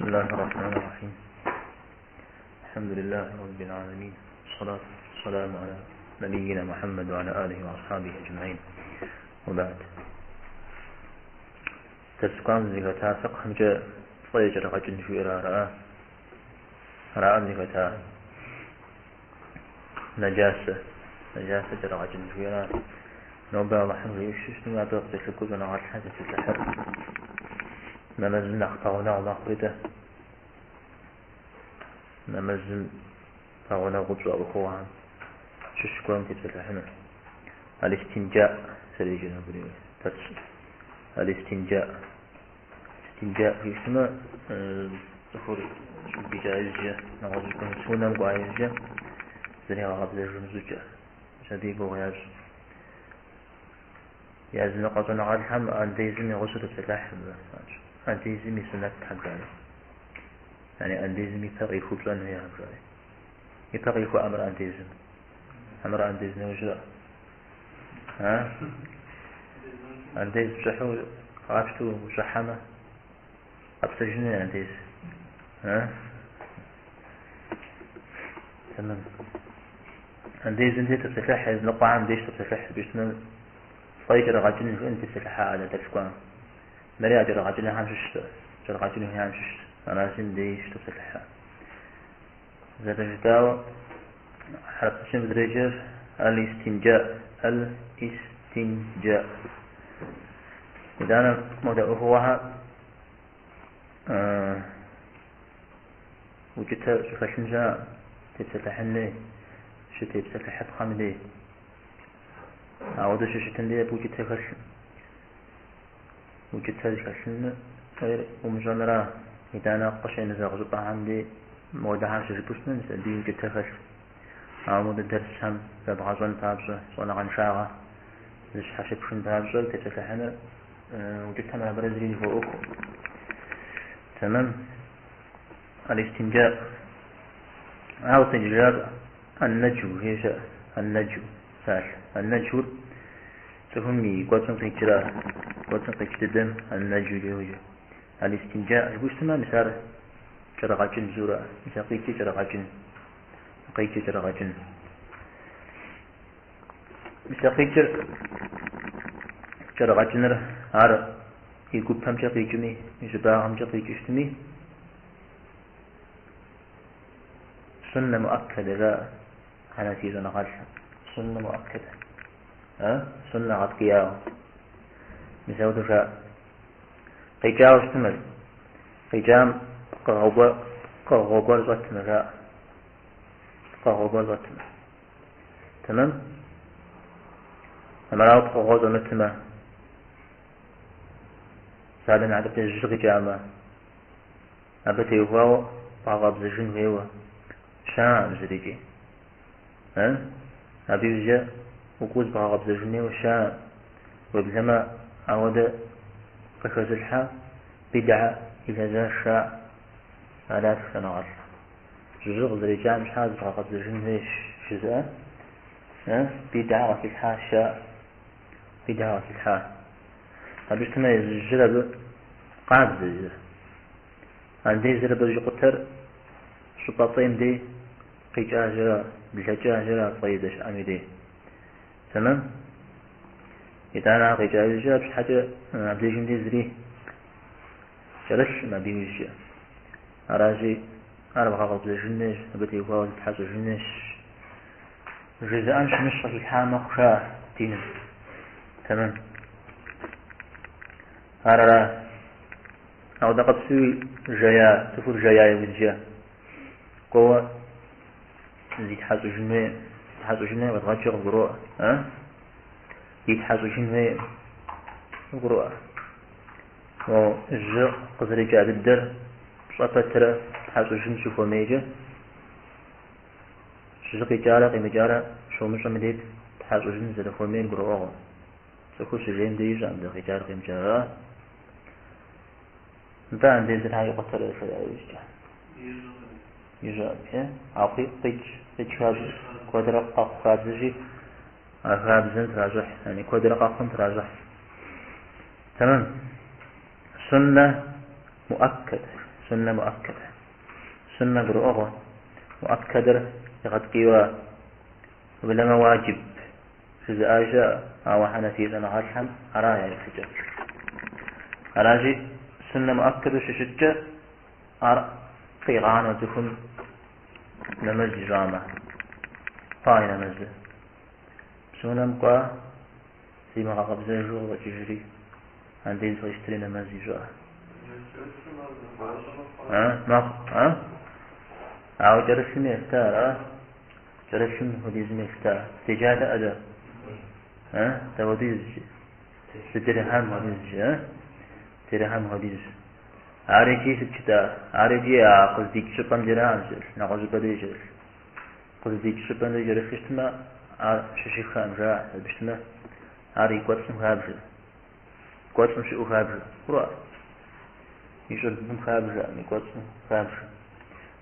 بسم الله الرحمن الرحيم الحمد لله رب العالمين والصلاة والسلام على نبينا محمد وعلى آله وأصحابه أجمعين وبعد Дэрс кӏуам дызыхэта фикъхьымкӏэ фӏей кӏэрыгъэкӏын жиӏэр ара? Араӏэ дызыхэта нэджасэ, нэджасэ кӏэрыгъэкӏын жиӏэр ара? Нобэ Алыхьым жиӏэу щытмэ, абы къыкӏэлъыкӏуэу щӏэныгъэлӏхэр зытепсэлъыхьыр нэмэзым нэхъ пэгъунэгъу мэхъури-тӏэ. Нэмэзым пэгъунэгъуу пщӏэ ӏуэхугъуэхэм щыщ гуэрым тепсэлъыхьыну. Аль-истинджаӏ зэреджэр абы дэрсым. Аль-истинджаӏ. Истинджаӏ жиӏэмэ, цӏыхур щӏыб икӏа иужькӏэ, нэгъуэщӏ щӏыпӏэм унэм кӏуа иужькӏэ зэригъэкъэбзэжын щӏыкӏэ. Мис абы и гугъу ящӏ. Языныкъуэ щӏэныгъэлӏхэм андезым и гъусэу топсэлъыхь абы. Андезым и суннэтхэм жари. Яни андезым и пэ къихуэу пщӏэн хуейхэм жари. И пэ къихуэ хьэмэрэ андезым. Хьэмэрэ андез нэужьрэ. А? Андез пщӏыхьу къапщтэу ущӏыхьэмэ, къэпщтэжыну андез. А? Тэмэм. Андезым деж топсэлъыхь, языныкъуэхэм деж топсэлъыхь, жыпӏэщтмэ, фӏей кӏэрыгъэкӏын жиӏэн тепсэлъыхьа а дэрс кӏуам. Мыри а кӏэрыгъэкӏынхэм щыщщ, кӏэрыгъэкӏын хуейхэм щыщщ. Аращи, мыбдеж топсэлъыхь. Зэрыжытӏауэ, хьэрыпыбзэм зэреджэр аль-истинджа, аль-истинджа. Итӏанэ модэ ӏуэхугъуэхэр укӏытэ щӏыхэлъын щыӏэ, тепсэлъыхьын дей, щытепсэлъыхьыпхъэм дей. Ауэдэ щыщытым дей абы укӏытэ хэлъым. Укӏытэ зыхэлъын хуейр умыщӏэнра, итӏанэ къыщемызэгъ щӏыпӏэхэм дей модэхэр щыжыпӏэу щытмэ, мис абыи укӏытэ хэлъ. Ауэ модэ дэрсхэм зэбгъэщӏэн папщӏэ, щӏэныгъэншагъэ зыщхьэщыпхын папщӏэ тепсэлъыхьыныр укӏытэмрэ абырэ зыри зыхуэӏуэху. Тэмэм. Аль-истинджа. Ауэ къикӏыжар ан-нэджу жиӏэ щыӏэ, ан-нэджу псалъэ. Ан-нэджур цӏыхум и кӏуэцӏым къикӏра, кӏуэцӏым къикӏ дыдэм ан-нэджу йоджэ. Аль-истинджа жыпӏэу щытмэ, мис ар кӏэрыгъэкӏын жиӏэура, мис а къикӏыр кӏэрыгъэкӏын, къикӏыр кӏэрыгъэкӏын. Мис а къикӏыр кӏэрыгъэкӏыныр ар и гупэмкӏэ къикӏми, и щӏыбагъымкӏэ къикӏыу щытми, суннэ муӏэккэдэ жаӏэ хьэнэфий щӏэныгъэлӏхэм. Суннэ муӏэккэдэ. Суннэ гъэткӏияуэ. Мис ауэдэу жаӏэ. Къикӏауэ щытмэ, къикӏам пкъыгъуэ гуэр щӏэтмэ, жаӏэ. Пкъыгъуэ гуэр щӏэтмэ. Тэмэм? Армырауэ пкъыгъуэ щӏэмытмэ, псалъэм и хьэтыркӏэ жьы къикӏамэ, абы теухуауэ бгъэкъэбзэжын хуейуэ щыӏэкъым зырикӏи. Абы иужькӏэ укӏуэу зыбгъэкъэбзэжын хуейуэ щыӏэкъым. Уеблэмэ, ауэдэ къыхэзылъхьэ бидгьэ илэжьа щыӏэ. Арат щӏэныгъэлӏ. Жьы къызэрикӏам щхьа зыбгъэкъэбзэжын хуейщ жызыӏэ, бидгьэ къыхилъхьа щыӏэ, бидгьэ къыхилъхьа. Абы щытмэ, езы жьыр абы къабзэ жьыр. Андезыр абы щӏикъутэр щӏыпӏэ фӏейм дей къикӏа жьыра, блэкӏа жьыра фӏей здэщыӏэм и дей. Тэмэм? Итӏанэ ар къикӏа иужькӏэ абы щхьэкӏэ абдежым дей зыри кӏэрылъкъым абы иужькӏэ. Аращи, ар бгъэкъэбзэжын хуейщ, абы теухуауэ зыптхьэщӏыжын хуейщ. Жызыӏэн щымыщ къыхилъхьа мэхъу жаӏэ диным. Тэмэм. Ар ара? Ауэдэ къабзэуи жея, цӏыхур жея иужькӏэ кӏуэуэ зитхьэщӏыжын хуей, зитхьэщӏыжын хуей къэзгъэкӏыр къывгуроӏуэ, а? Зитхьэщӏыжын хуей къывгуроӏуэ. Мо жьы къызэрикӏа дыдэр пщӏэ пэтрэ тхьэщӏыжын щыхуэмейкӏэ, жьы къикӏарэ къимыкӏарэ щомыщӏэм и дей тхьэщӏыжын зэрыхуэмейр гурыӏуэгъуэ. Цӏыхур щыжейм дей ищӏэкъым дэ къикӏар къимыкӏарэ. Нтӏэ, андезыр щхьэ икъутэрэ жея иужькӏэ? Ищӏэкъым, е? Ауэ къикӏ, къикӏ хабзэ, куэдрэ къэхъу хабзэщи, а хабзэм тращӏыхь, яни куэдрэ къэхъум тращӏыхь. Тэмэм. Суннэ муӏэккэд. Суннэ муӏэккэдэ. Суннэ гурыӏуэгъуэ. Муӏэккэдэр игъэткӏийуэ уеблэмэ уаджиб жызыӏа щыӏэ, ауэ хьэнэфий щӏэныгъэлӏхэм ара я еплъыкӏэр. Аращи, суннэ муӏэккэдэу щыщыткӏэ, ар къигъанэу цӏыхум нэмэз ищӏамэ, хъуа и нэмэзыр. Псыунэм кӏуа, зимыгъэкъэбзэжу къыщӏэкӏыжри, андез къищтэри нэмэз ищӏа. Мэхъу, а? Ауэ кӏэрылъым елъыта, ара? Кӏэрылъым хуэдизым елъыта. Деджатэкъэ дэ? Дауэдиз? Зы дирхьэм хуэдиз, а? Дирхьэм хуэдиз. Ар икӏи сыт жытӏа? Ар икӏи а къыздикӏ щӏыпӏэм деракъым щыӏэлъ, нэгъуэщӏыпӏэ деж щыӏэлъ. Къыздикӏ щӏыпӏэм деж кӏэрылъу щытмэ, ар щыщыххэкъым жаӏэ, абы щытмэ, ар и кӏуэцӏым хабжэ. Кӏуэцӏым щыӏэу хабжэ. Гурыӏуа? И щӏыбым хабжэкъым, и кӏуэцӏым хабжэ.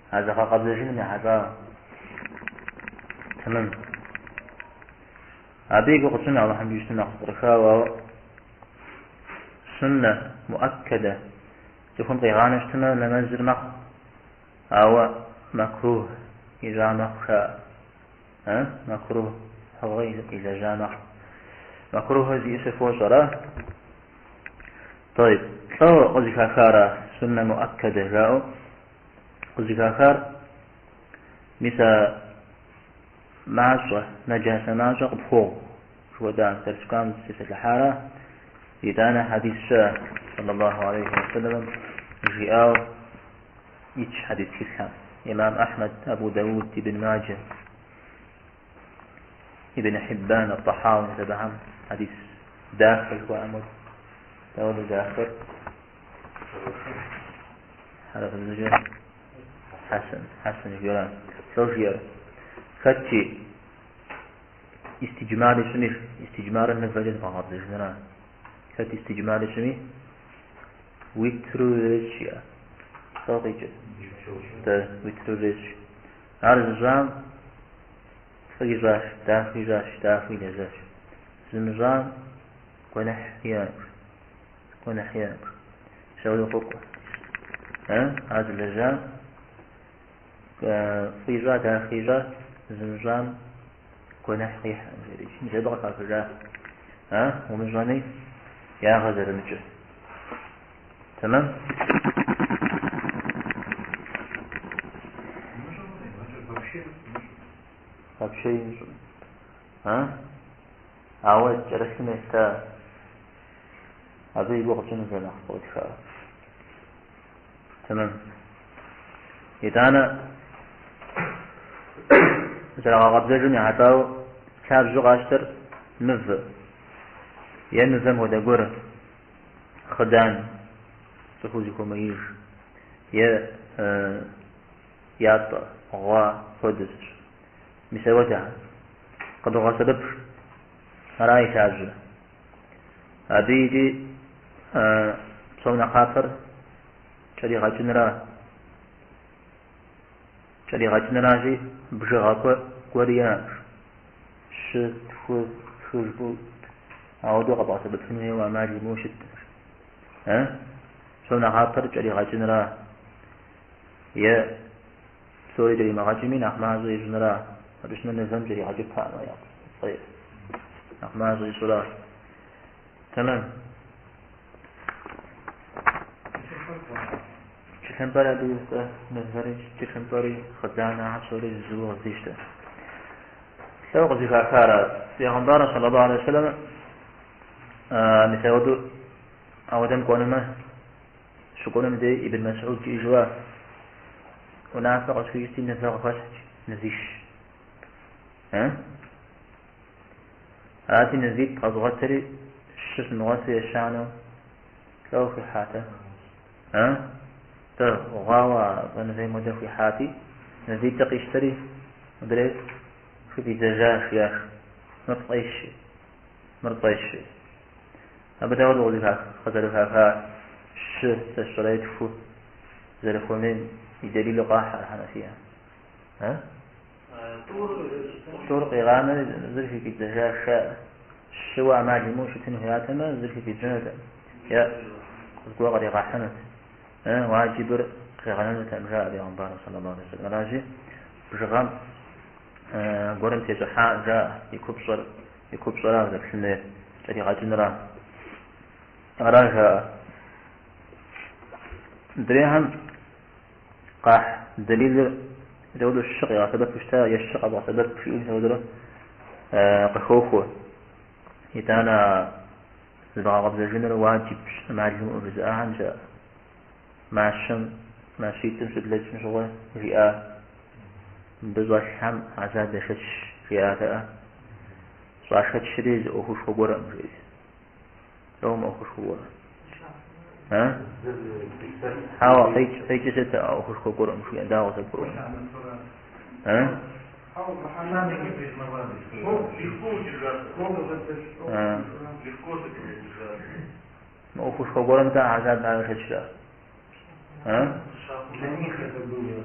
А зыгъэкъэбзэжыным ехьэлӏауэ. Тэмэм. Абы и гугъу тщӏын Алыхьым жиӏэу нэхъ зэпкърыхауэ, ауэ суннэ муӏэккэдэ цӏыхум къигъанэу щытмэ, нэмэзыр мэхъу, ауэ макрух ищӏа мэхъу жаӏэ. Макрухыгъэ илэжьа мэхъу. Макрухыр зиӏысыр фощӏэ, ара? Тӏэйб, лӏо къызыхахара суннэ муӏэккэдэ жаӏэу къызыхахар мис а мащӏэ, нэджасэ мащӏэ къыпхуогъу, жыхуэтӏа дэрс кӏуам дызытепсэлъыхьара, итӏанэ хьэдис щыӏэ, саллаллаху алейхи уэсэлэмым жиӏауэ итщ хьэдис тхылъхэм, Имам Ахьмэд, Абу Дауд, Ибн Маджэ, Ибн Хьиббан, Ат-Тахауи, мис абыхэм хьэдис дахэ жыхуаӏэм хуэдэу. Дауэ дахэр? Хьэрыпыбзэкӏэ хьэсэн, хьэсэн жиӏэрэ. Лӏо жиӏэр? Хэтщи, истиджмар ищӏми, истиджмарыр нывэкӏэ зыбгъэкъэбзэжыныра. Хэт истиджмар ищӏми, уитру ирещӏ жиӏэ. Лӏо къикӏыр? Дэ уитру ирещӏ. Ар зыщӏам фӏы ищӏащ, дахэ ищӏащ, дахэ илэжьащ. Зымыщӏам гуэныхь иӏэкъым. Гуэныхь иӏэкъым. Псори къокӏуэ. Ар зылэжьам фӏы ищӏа, дахэ ищӏа, зымыщӏам гуэныхь къихькъым, жери. Мис абы къыхахыжа. Умыщӏэми, ягъэ зэрымыкӏыр. Тэмэм? Вообще имыщӏым. Ауэ кӏэрылъым елъыта. Абы и гугъу тщӏыну зэ нэхъ зэпкърытха. Тэмэм. Итӏанэ зэрагъэкъэбзэжым ехьэлӏауэ лъабжьэу къащтэр мывэ е мывэм хуэдэ гуэр, хъыдан, цӏыхур зыхуэмеиж, е ятӏэ, гъуа хуэдэщ. Мис ауэдэхэр къыдогъэсэбэп. Ара и лъабжьэр. Абы икӏи псом нэхъапэр кӏэригъэкӏыныра. Кӏэригъэкӏыныращи, бжыгъэ гуэр иӏэщ. Щы, тху, хы жыпӏэу ауэдэу къэбгъэсэбэпын хуейуэ ӏэмал имыӏэу щыт. Псом нэхъапэр кӏэригъэкӏыныра. Е псори кӏэримыгъэкӏми, нэхъ мащӏэ ищӏыныра. Абы щытмэ мывэм кӏэригъэкӏыпэкъым фӏейр. Нэхъ мащӏэ ищӏыра. Тэмэм. Кӏылъымпӏэр абы иужькӏэ мывэри, кӏылъымпӏэри, хъыданэхэр псори зыуэ къыздищтэ. Лӏо къызыхахар ар. Пейгъэмбарым саллаллаху алейхи вассалам мис ауэдэу ауэдэм кӏуэнумэ, щыкӏуэнум дей Ибн Масуд жиӏэжуа, унафэ къысхуищӏти мывэ къыхуэсхьт, мывищ. Арати, мывитӏ къэзгъуэтри, щы сымыгъуэту ещанэу лӏо хуихьатэ. Тӏэ, гъуауэ а мывэм хуэдэ хуихьати, мывитӏыр къищтэри, мыдрейр хыфӏидзэжащ, жиӏащ. Мыр фӏейщ, мыр фӏейщ. Абы дауэ къызэрыхахар щы, сэ сщӏэрэ тху зэрыхуэмейм и дэлилу къахьыр хьэнэфия. Тӏур къигъанэри зыр хыфӏидзэжащ жаӏэ. Щыуэ ӏэмал имыӏэу щытын хуеятэмэ, зыр хыфӏидзэнутэкъым. Е зыгуэр къригъэхьынут. Уаджибыр Къигъэнэнутэкъым, жаӏэ бегъымбарым сэллаллаху алейхи вассалам. Аращи, бжыгъэм гуэрым тещӏыхьа, жаӏэ, и купщӏэр, и купщӏэра зэплъын хуейр, кӏэригъэкӏынра. Ара жаӏэ. Мыдрейхэм къахь дэлилыр мис ауэдэу щы къигъэсэбэпу щыта, е щы къэбгъэсэбэп жиӏэу мис ауэдурэ къыхохуэ. Итӏанэ зыбгъэкъэбзэжыныр уаджибщ, ӏэмал имыӏэу жызыӏахэм жаӏэ. Мащэм, мащитӏым щыблэкӏым щыгъуэ жиӏа, мыбы щӏэлъхэм гӏэзаб яшэч жиӏатэкъэ. Щӏашэчри зы ӏуэхушхуэ гуэркъым, жиӏэри. Лӏо мыӏуэхушхуэ гуэр? А? Хьэуэ, къикӏ, къикӏыр сыт а ӏуэхушхуэ гуэркъым жиӏэ, дауэ къызэгурыӏуэн? А? А. Мыӏуэхушхуэ гуэрым тэ гӏэзаб яшэчрэ? А? Для них это было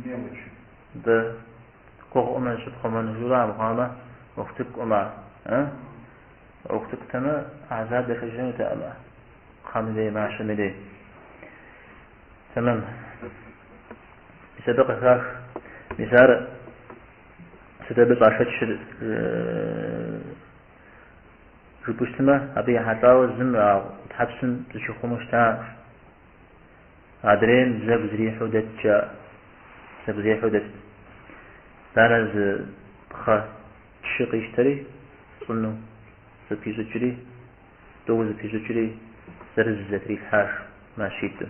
мелочью. Да. Гугъуӏымэ зыщыпхъумэну жиӏэурэ армыхъуамэ, ӏуэху цӏыкӏукъым ар. А? ӏуэху цӏыкӏутэмэ, гӏэзаб яшэчынутэкъым ар. Кхъэм и дей, мащэм и дей. Тэмэм. Мис абы къыхах. Мис ар сыт абы щӏашэчыр жыпӏэу щытмэ, абы ехьэлӏауэ зым а тхьэпсым зыщихъумэу щытащ. Адрейм бзэгу зрихьэу дэт жаӏэ. Бзэгу зехьэу дэтт. Итӏанэ зы пхъэ чы къищтэри, цӏыну зэпищӏыкӏри, тӏууэ зэпищӏыкӏри, зырыз зэтрилъхьащ мащитӏым.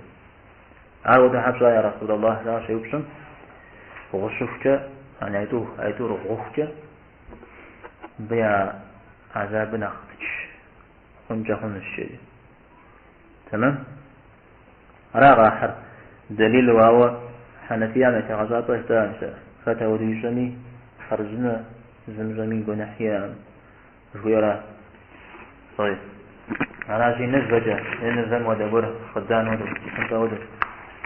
Ар ауэдэ щхьэ пщӏа, я Расулаллах, жаӏэу щеупщӏым, гъущыхукӏэ, а итӏур гъухукӏэ, мыбы я гӏэзабыр нэхъ тынш хъункӏэ хъунущ, жери. Тэмэм? Ара къахьыр дэлилу, ауэ хьэнэфиям я тегъэщӏапӏэ жытӏа, мис ар. Хэт ауэдэу ищӏэми, хъарзынэ, зымыщӏэми гуэныхь иӏэкъым, жыхуиӏэра. Тӏэйб. Аращи, нывэкӏэ е нывэм хуэдэ гуэр, хъыдан хуэдэу, тхылъымпӏэ хуэдэу,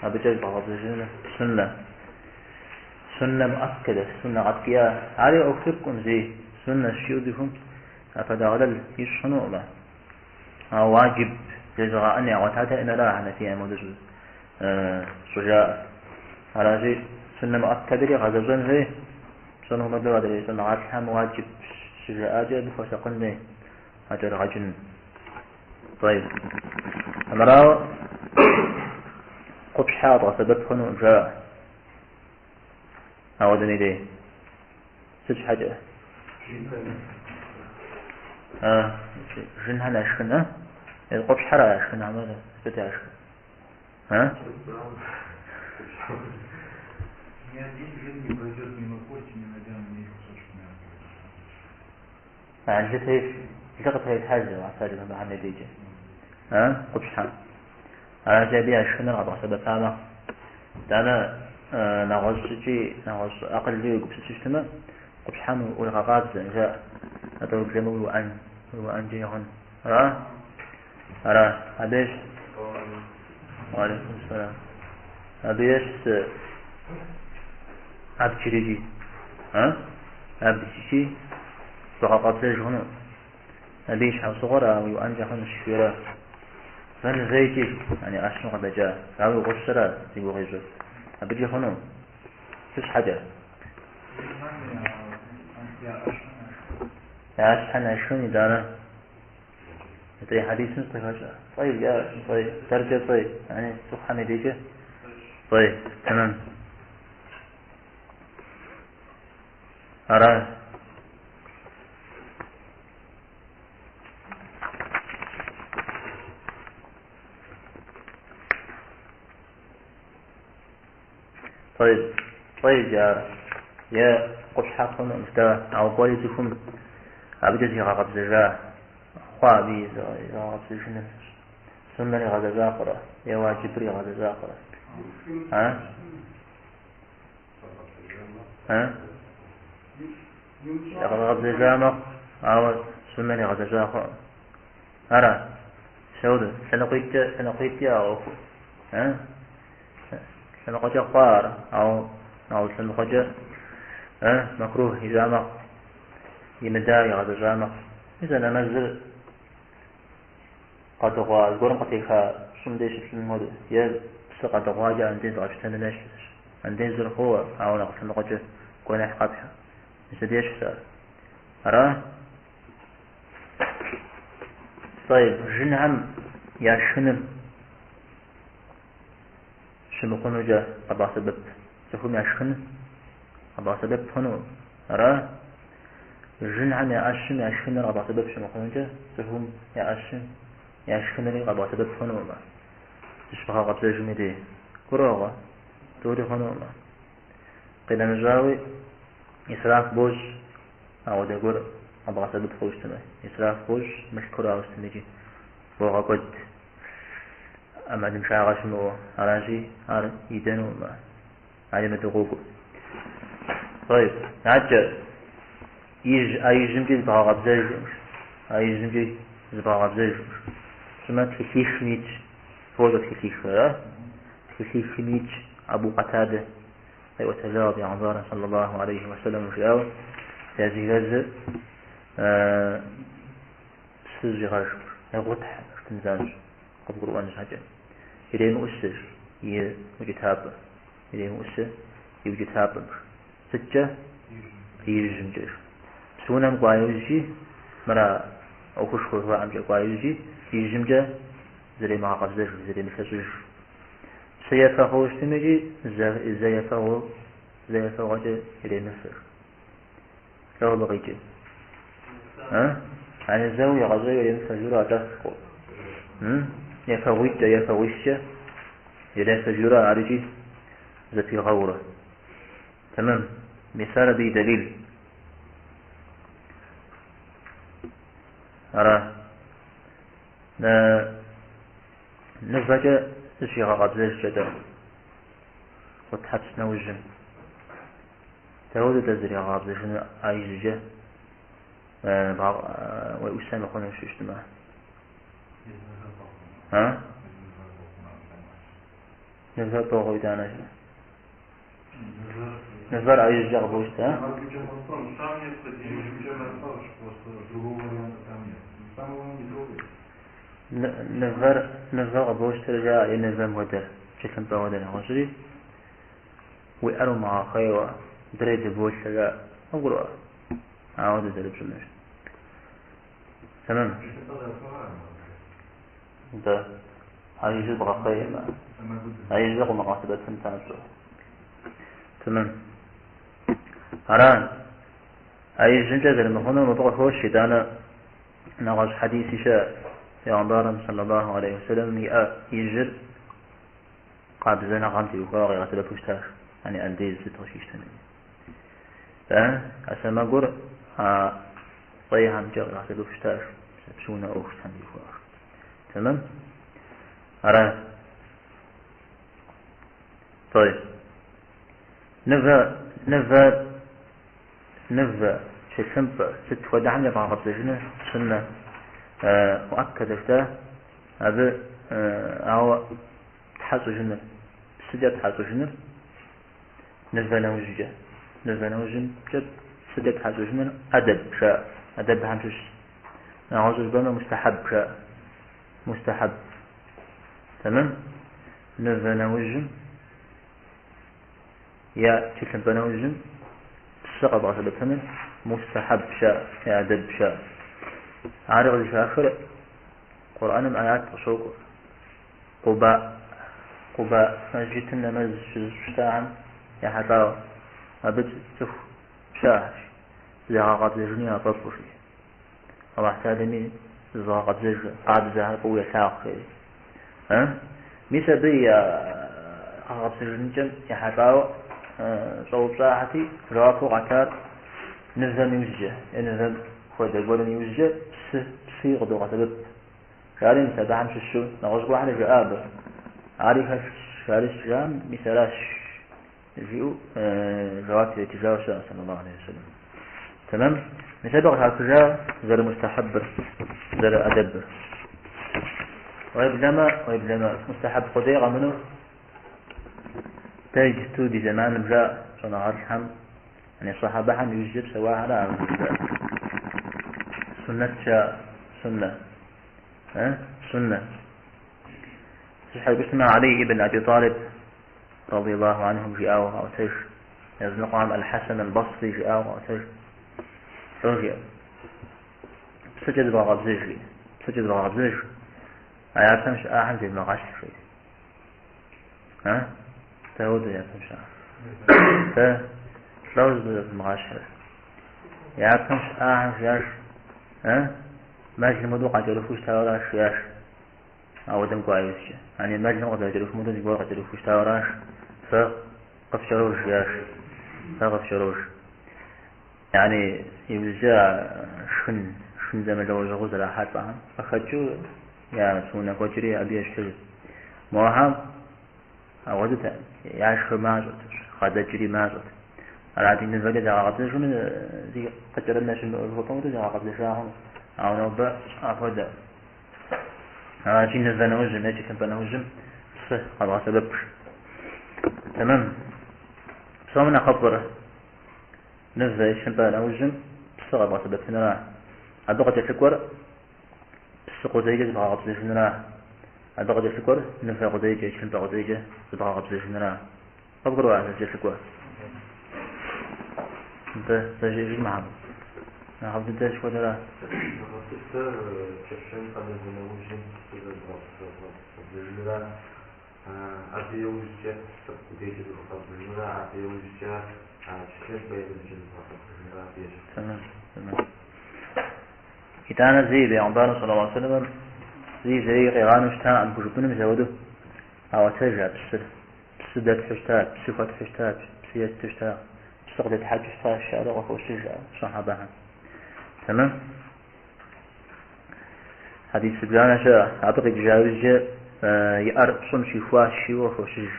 абыкӏэ зыбгъэкъэбзэжыныр суннэ. Суннэ муӏэккэдэ, суннэ гъэткӏия. Ари ӏуэху цӏыкӏукъым зи суннэщ жиӏэу цӏыхум ӏэпэдэгъэлэл ищӏ хъунукъым ар. Ауэ уаджиб жезыгъэӏэн ягъуэтатэкъыми ара хьэнэфием ауэдэу щӏыжаӏэр. Аращи, суннэ муӏэккэдэри гъэзэщӏэн хуей, псом хуэмыдэу адрей щӏэныгъэлӏхэм уаджиб щыжаӏакӏэ абы хуэсакъын хуей, ӏэкӏэрыгъэкӏын. Тӏэйб. Армырауэ къупщхьэ къэбгъэсэбэп хъунукъым жаӏэ. Ауэдэм и дей. Сыт щхьэкӏэ? Жынхэм яшхын, а? Е къупщхьэра яшхын, хьэмэрэ сыт яшхын? А? Ни один жин не пройдет мимо кости, не найдя на ней кусочек мяса. А, лы телъ, лы къытрелъхьэж абыхэм я дейкӏэ. А, къупщхьэм. Аращи, абы яшхыныр къэбгъэсэбэпа мэхъу. Итӏанэ нэгъуэщӏ щӏыкӏи, нэгъуэщӏ акъылкӏи уегупсысу щытмэ, къупщхьэм уигъэкъабзэ, жаӏэ. Атӏэ уеблэмэ уиуӏэн, уиуӏэнкӏэ хъун. Ара? Ара? Абы ещхь? Уалейкум сэлам. Абы ещхь абджырикӏи. А? Абджкӏи бгъэкъэбзэж хъуну. Абы и щхьэусыгъуэр а уиуӏэнкӏэ хъунущ жиӏэрэ. Вэнвейкӏи, яни ӏэщым къыдэкӏа, ауэ гъущэрэ зи гугъу ищӏыр. Абыкӏи хъуну. Сыт щхьэкӏэ? Я ӏэщхэм яшхын итӏанэ. Фӏей хьэдисым сыкъыхэщӏа. Фӏей жиӏащ, фӏей. Дэркӏэ фӏей, яни цӏыхухэм я дежкӏэ фӏей. Тэмэм. Ара. Фӏей, фӏей жиӏа е къупщхьэ хъуну жытӏа, ауэ кӏуэри цӏыхум абыкӏэ зигъэкъэбзэжа хъуа абы зигъэкъэбзэжыныр. Суннэр игъэзэщӏа хъурэ е уаджибыр игъэзэщӏа хъурэ? А? А? Зигъэкъэбзэжа мэхъу, ауэ суннэр игъэзэщӏа хъуӏым. Ара? Сауд, лъэныкъуитӏкӏэ, лъэныкъуитӏкӏэ а ӏуэхур. А? Лъэныкъуэкӏэ хъуа ар, ауэ нэгъуэщӏ лъэныкъуэкӏэ мэкрух ищӏа мэхъу, имыда игъэзэщӏа мэхъу. Мис а нэмэзыр къэдыгъуа зыгуэрым къытеха щӏым деж щыпщӏын хуэдэу, е Псы къэдыгъуакӏэ андез къэпщтэным ещхьщ. Андезыр хъууэ, ауэ нэгъуэщӏ лъэныкъуэкӏэ гуэныхь къэпхьу. Мис абы ещхьщ ар. Ара? Тӏэйб, жынхэм я шхыныр щымыхъунукӏэ къэбгъэсэбэп. Цӏыхум я шхын къэбгъэсэбэп хъуну. Ара? Жынхэм я ӏэщым я шхыныр къэбгъэсэбэп щымыхъунукӏэ, цӏыхум я ӏэщым я шхынри къэбгъэсэбэп хъунукъым. Зыщыбгъэкъэбзэжым и дей. Гурыӏуэгъуэ? Тӏури хъунукъым. Къинэмыщӏауи, исраф бощӏ, ауэдэ гуэр къэбгъэсэбэп хъууэ щытмэ. Исраф бощӏ, мылъкур ауэ щытми икӏи богъэкӏуэд. ӏэмалыншагъэ щымыӏэу, аращи, ар идэнукъым. Ари мыдэу къокӏуэ. Тӏэйб, адэкӏэ ижь, ӏэ ижьымкӏи зыбгъэкъэбзэжкъым. ӏэ ижьымкӏи зыбгъэкъэбзэжкъым. Щӏымэ тхылъихым итщ. Фощӏэ тхылъихыр, ара? Тхылъихым итщ Абу Къэтадэ къиӏуэтэжауэ Пейгъэмбарым саллаллаху алейхи уэсэлэм жиӏауэ, языхэзыр псы щӏигъэжкъым, егъутхьэ, щытын занщӏэу, къыбгурыӏуэн щхьэкӏэ. Иремыӏусэ и укӏытапӏэм, иремыӏусэ и укӏытапӏэм. Сыткӏэ? Ижьымкӏэ. Псыунэм кӏуа иужькӏи, мыра ӏуэхушхуэ жыхуаӏэмкӏэ кӏуа иужькӏи, ижьымкӏэ зремыгъэкъэбзэж, зремылъэщӏыж. Псы ефэ хъууэ щытми икӏи зэ ефэгъуэу, зэ ефэгъуэкӏэ иремыфэ. Лӏо абы къикӏыр? А? Ани зэуэ егъэщӏейуэ иремыфэ журэ атӏэ? Ефэгъуитӏкӏэ, ефэгъуищкӏэ ирефэ журэ ар икӏи зэпигъэурэ. Тэмэм. Мис ар абы и дэлил. Ара. Нывэкӏэ зыщигъэкъэбзэжкӏэ-тӏэ къутхьэпс нэужьым. Дауэу-тӏэ зригъэкъэбзэжыну ӏэ ижькӏэ уеӏусэ мыхъуну щытмэ? А? Нывэ пӏыгъыу итӏанэ. Нывэр ӏэ ижькӏэ къыбощтэ, а? Там необходимо, просто другого варианта там нет. Там его не трогает. Нывэр, нывэ къыбощтэр жаӏэ, е нывэм хуэдэр, тхылъымпӏэ хуэдэ нэгъуэщӏри, уи ӏэр умыгъэхъейуэ, дрей дыболъэ жаӏэ. Къыбгурыӏуа? Ауэдэ зэрыпщӏынур. Тэмэм. Нтӏэ, а ижьыр бгъэхъеймэ, а ижьыр къыумыгъэсэбэпын папщӏэ. Тэмэм. Ара, а ижьымкӏэ зэрымыхъунур мыбы къыхощ, итӏанэ нэгъуэщӏ хьэдиси щыӏэ. Пейгъэмбарым саллаллаху алейхи вассалам и ӏэ ижьыр къабзэныгъэм теухуауэ къигъэсэбэпу щытащ, яни андез сыт къыщищтэми. Э, а сэмэгур а фӏейхэмкӏэ къигъэсэбэпу щытащ, псыунэ ӏуэхухэм теухуауэ. Тэмэм? Ара. Тӏэйб. Нывэ, нывэ, нывэ, тхылъымпӏэ, сыт хуэдэхэм ебгъэкъэбзэжыныр суннэ муӏэккэдэ жытӏа, абы ауэ тхьэщӏыжыныр, псыкӏэ тхьэщӏыжыныр, нывэ нэужькӏэ, нывэ нэужьымкӏэ псыкӏэ тхьэщӏыжыныр ӏэдэб жаӏэ, ӏэдэбхэм щыщ. Нэгъуэщӏу жыпӏэмэ мустахьэб жаӏэ, мустахьэб. Тэмэм? Нывэ нэужьым е тхылъымпӏэ нэужьым псы къэбгъэсэбэпыныр мустахьэб жаӏэ, е ӏэдэб жаӏэ. Ари къызыхахыр Къурӏэным аят къыщокӏуэ. Къуба, Къуба мэжджытым нэмэз щызыщӏу щытахэм ехьэлӏауэ, абы цӏыху щыӏэщ, загъэкъэбзэжыну яфӏэфӏу жи. Аллахь Тэхьэлами зызыгъэкъэбзэж къабзэхэр фӏыуэ елъагъу жери. Мис абы я гъэкъэбзэжыныкӏэм ехьэлӏауэ щӏэупщӏахэти, жэуапу къатар нывэм иужькӏэ е нывэм хуэдэ гуэрым иужькӏэ псы, псыи къыдогъэсэбэп. Жари мис абыхэм щыщу нэгъуэщӏ гуэрхэри жаӏа абы. Ари хэлъщ, жари щыжаӏэм, мис аращ жиӏэу жэуап иритыжауэ щыӏэ, саллаллаху алейхи вассалам. Тэмэм? Мис абы къыхахыжа зэрымустахьэбыр, зэрыӏэдэбыр. Уеблэмэ, уеблэмэ, мустахьэб къудей къэмынэу, дэ иджысту ди зэманым жаӏэ щӏэныгъэлӏхэм, яни сахьабэхэм иужькӏэ псэуахэр ара жаӏэ. Суннэт жаӏэ, суннэ. Суннэ. Щхьэ Алий ибн Аби Талиб радиаллаху анхум жиӏауэ къаӏуэтэж. Языныкъуэхэм Аль-Хьэсэн аль-Басри жиӏауэ къаӏуэтэж. Лӏо жиӏэ. Псыкӏэ зывгъэкъэбзэж, жиӏэ. Псыкӏэ зывгъэкъэбзэж. А япэм щыӏахэм зевмыгъэщхь, жиӏэ. А? Дауэдэ япэм щыӏа? Дэ лӏо зевмыгъэщхьыр. Япэм щыӏахэм жиӏащ. А? Мэлым хуэдэу къакӏэрыхуу щытауэ аращ, жиӏащ. Ауэдэм кӏуа иужькӏэ. Ани мэлым къызэрыкӏэрыхум хуэдэу зыгуэр къыкӏэрыхуу щытауэ аращ. Фэ къыфкӏэрож, жиӏащ. Фэ къыфкӏэрож. Яни иужькӏэ а шхын, шхын зэмылӏэужьыгъуэу зэрахьэлӏэхэм къыхэкӏыу я цӏуунэ кӏуэкӏри абы ещхьыжт. Мохэм ауэдэтэкъым, яшхыр мащӏэт, хадэкӏри мащӏэт. Арати, нывэкӏэ загъэкъэбзэжыну зи къыкӏэрынэ щымыӏэу жыхуэпӏэм хуэдэу загъэкъэбзэжа хъуну. Ауэ нобэ апхуэдэ. Аращи, нывэ нэужьым е кӏылъымпӏэ нэужьым псы къэбгъэсэбэп. Тэмэм. Псом нэхъыфӏыр нывэ е кӏылъымпӏэ нэужьым псы къэбгъэсэбэпынра. Абы къыкӏэлъыкӏуэр псы къудейкӏэ зыбгъэкъэбзэжынра. Абы къыкӏэлъыкӏуэр нывэ къудейкӏэ, кӏылъымпӏэ къудейкӏэ зыбгъэкъэбзэжынра. Къыбгурыӏуа зэкӏэлъыкӏуэр? Нтӏэ, зэжеӏэжын Мухьэмэд. Нэхъыфӏ дыдэр сыт хуэдэра? Нэхъыфӏ дыдэр кӏылъымпӏэ нывэ нэужьым псы зыбгъэкъэбзэжынра, абы иужькӏэ псы къудейкӏэ зыбгъэкъэбзэжынра, абы иужькӏэ кӏылъымпӏэ е нывэкӏэ зыбгъэкъэбзэжынра, абы ещхь. Тэмэм, тэмэм. Итӏанэ зэи бегъымбарым саллаллаху алейхи вассалам зэи зэи къигъанэу щытакъым хужыпӏэнум зэуэду къаӏуэтэж а псыр. Псы дэтхьу щыта, псы хуэтхьу щыта, псы етту щыта, псы къыдэтхьэкӏыу щыта жаӏэурэ къыхощыж а щэхьабэхэм. Тэмэм? Хьэдис зыбжанэ щыӏэ, абы къикӏыжа иужькӏэ и ӏэр щӏым щихуащ жиӏэу къыхощыж.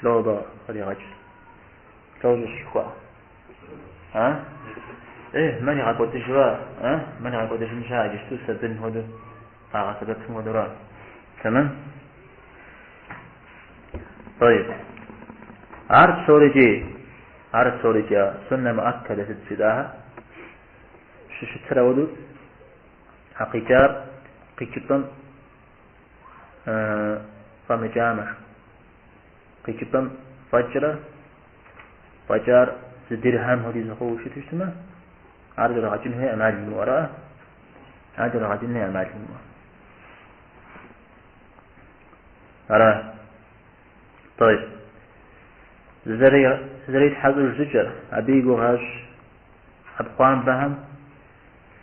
Лӏо абы къригъэкӏ. Лӏо щӏы щихуа. А? Э, мэр игъэкӏуэдыжура? А? Мэр игъэкӏуэдыжын щхьа, иджыпсту сабын хуэдэу къагъэсэбэпым хуэдэура? Тэмэм? طيب. Ар псорикӏи, ар псорикӏи суннэ муаккадэ сыт жытӏахэр щыщытыр ауэдэу а къикӏар къикӏыпӏэм фӏэмыкӏамэщ. Къикӏыпӏэм фӏэкӏрэ фӏэкӏар зы дирхьэм хуэдиз хъууэ щыту щытмэ, ар кӏэрыгъэкӏын хуей ӏэмал имыӏэу ара? Ар кӏэрыгъэкӏын хуей ӏэмал имыӏэу. Ара? طيب. Зэритхьэщӏыж щӏыкӏэр, абы и гугъу ящӏ ӏэпхъуамбэхэм,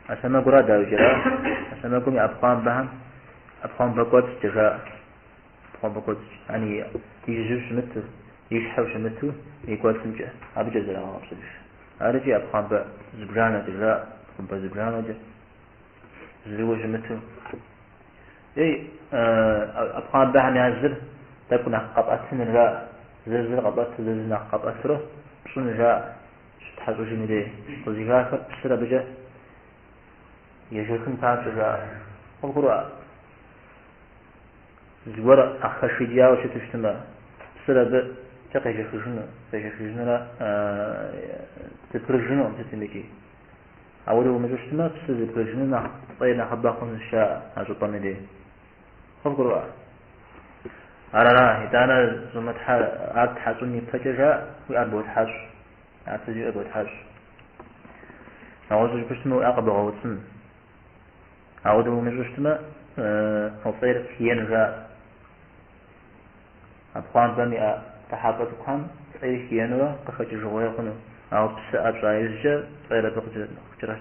а сэмэгура дауикӏ ара? А сэмэгум и ӏэпхъуамбэхэм ӏэпхъуамбэ кӏуэцӏкӏэ жаӏэ. ӏэпхъуамбэ кӏуэцӏкӏэ, яни ижьу щымыту, и щхьэу щымыту, и кӏуэцӏымкӏэ, абыкӏэ зэрагъэкъэбзэж. Арыкӏи ӏэпхъуамбэ зыбжанэкӏэ жаӏэ, ӏэпхъуамбэ зыбжанэкӏэ, зыуэ щымыту. Ей, ӏэпхъуамбэхэм я зыр тӏэкӏу нэхъ къэпӏэтыныр жаӏэ, зэ зыр къэпӏэту, зэ зыр нэхъ къэпӏэтурэ пщӏын жаӏэ, щыптхьэщӏыжым и дей. Къызыхахыр псыр абыкӏэ ежэхын папщӏэ жаӏэ. Къыбгурыӏуа? Зыгуэр нэхъ хэшхыкӏауэ щыту щытмэ, псыр абыкӏэ къежэхыжыну, къежэхыжынурэ зэпрыжынукъым сытым икӏи. Ауэдэу умыщӏу щытмэ, псыр зэпрыжыну нэхъ фӏей нэхъыбэ хъунущ жаӏэ а щӏыпӏэм и дей. Къывгурыӏуа? Ар ара, итӏанэ зумытхьэ, ар птхьэщӏын ипэкӏэ жаӏэ, уи ӏэр ботхьэщӏ, япэ уи ӏэр ботхьэщӏ. Нэгъуэщӏу жыпӏэу щытмэ, уи ӏэр къыбогъэуцӏын. Ауэдэу умыщӏу щытмэ, а фӏейр хиену жаӏэ. Ӏэпхъуамбэм иӏэ дыхьэпӏэ цӏыкӏухэм фӏейр хиенурэ къыхэкӏыжыгъуей хъуну. Ауэ псы ӏэ пщӏа иужькӏэ фӏейр абы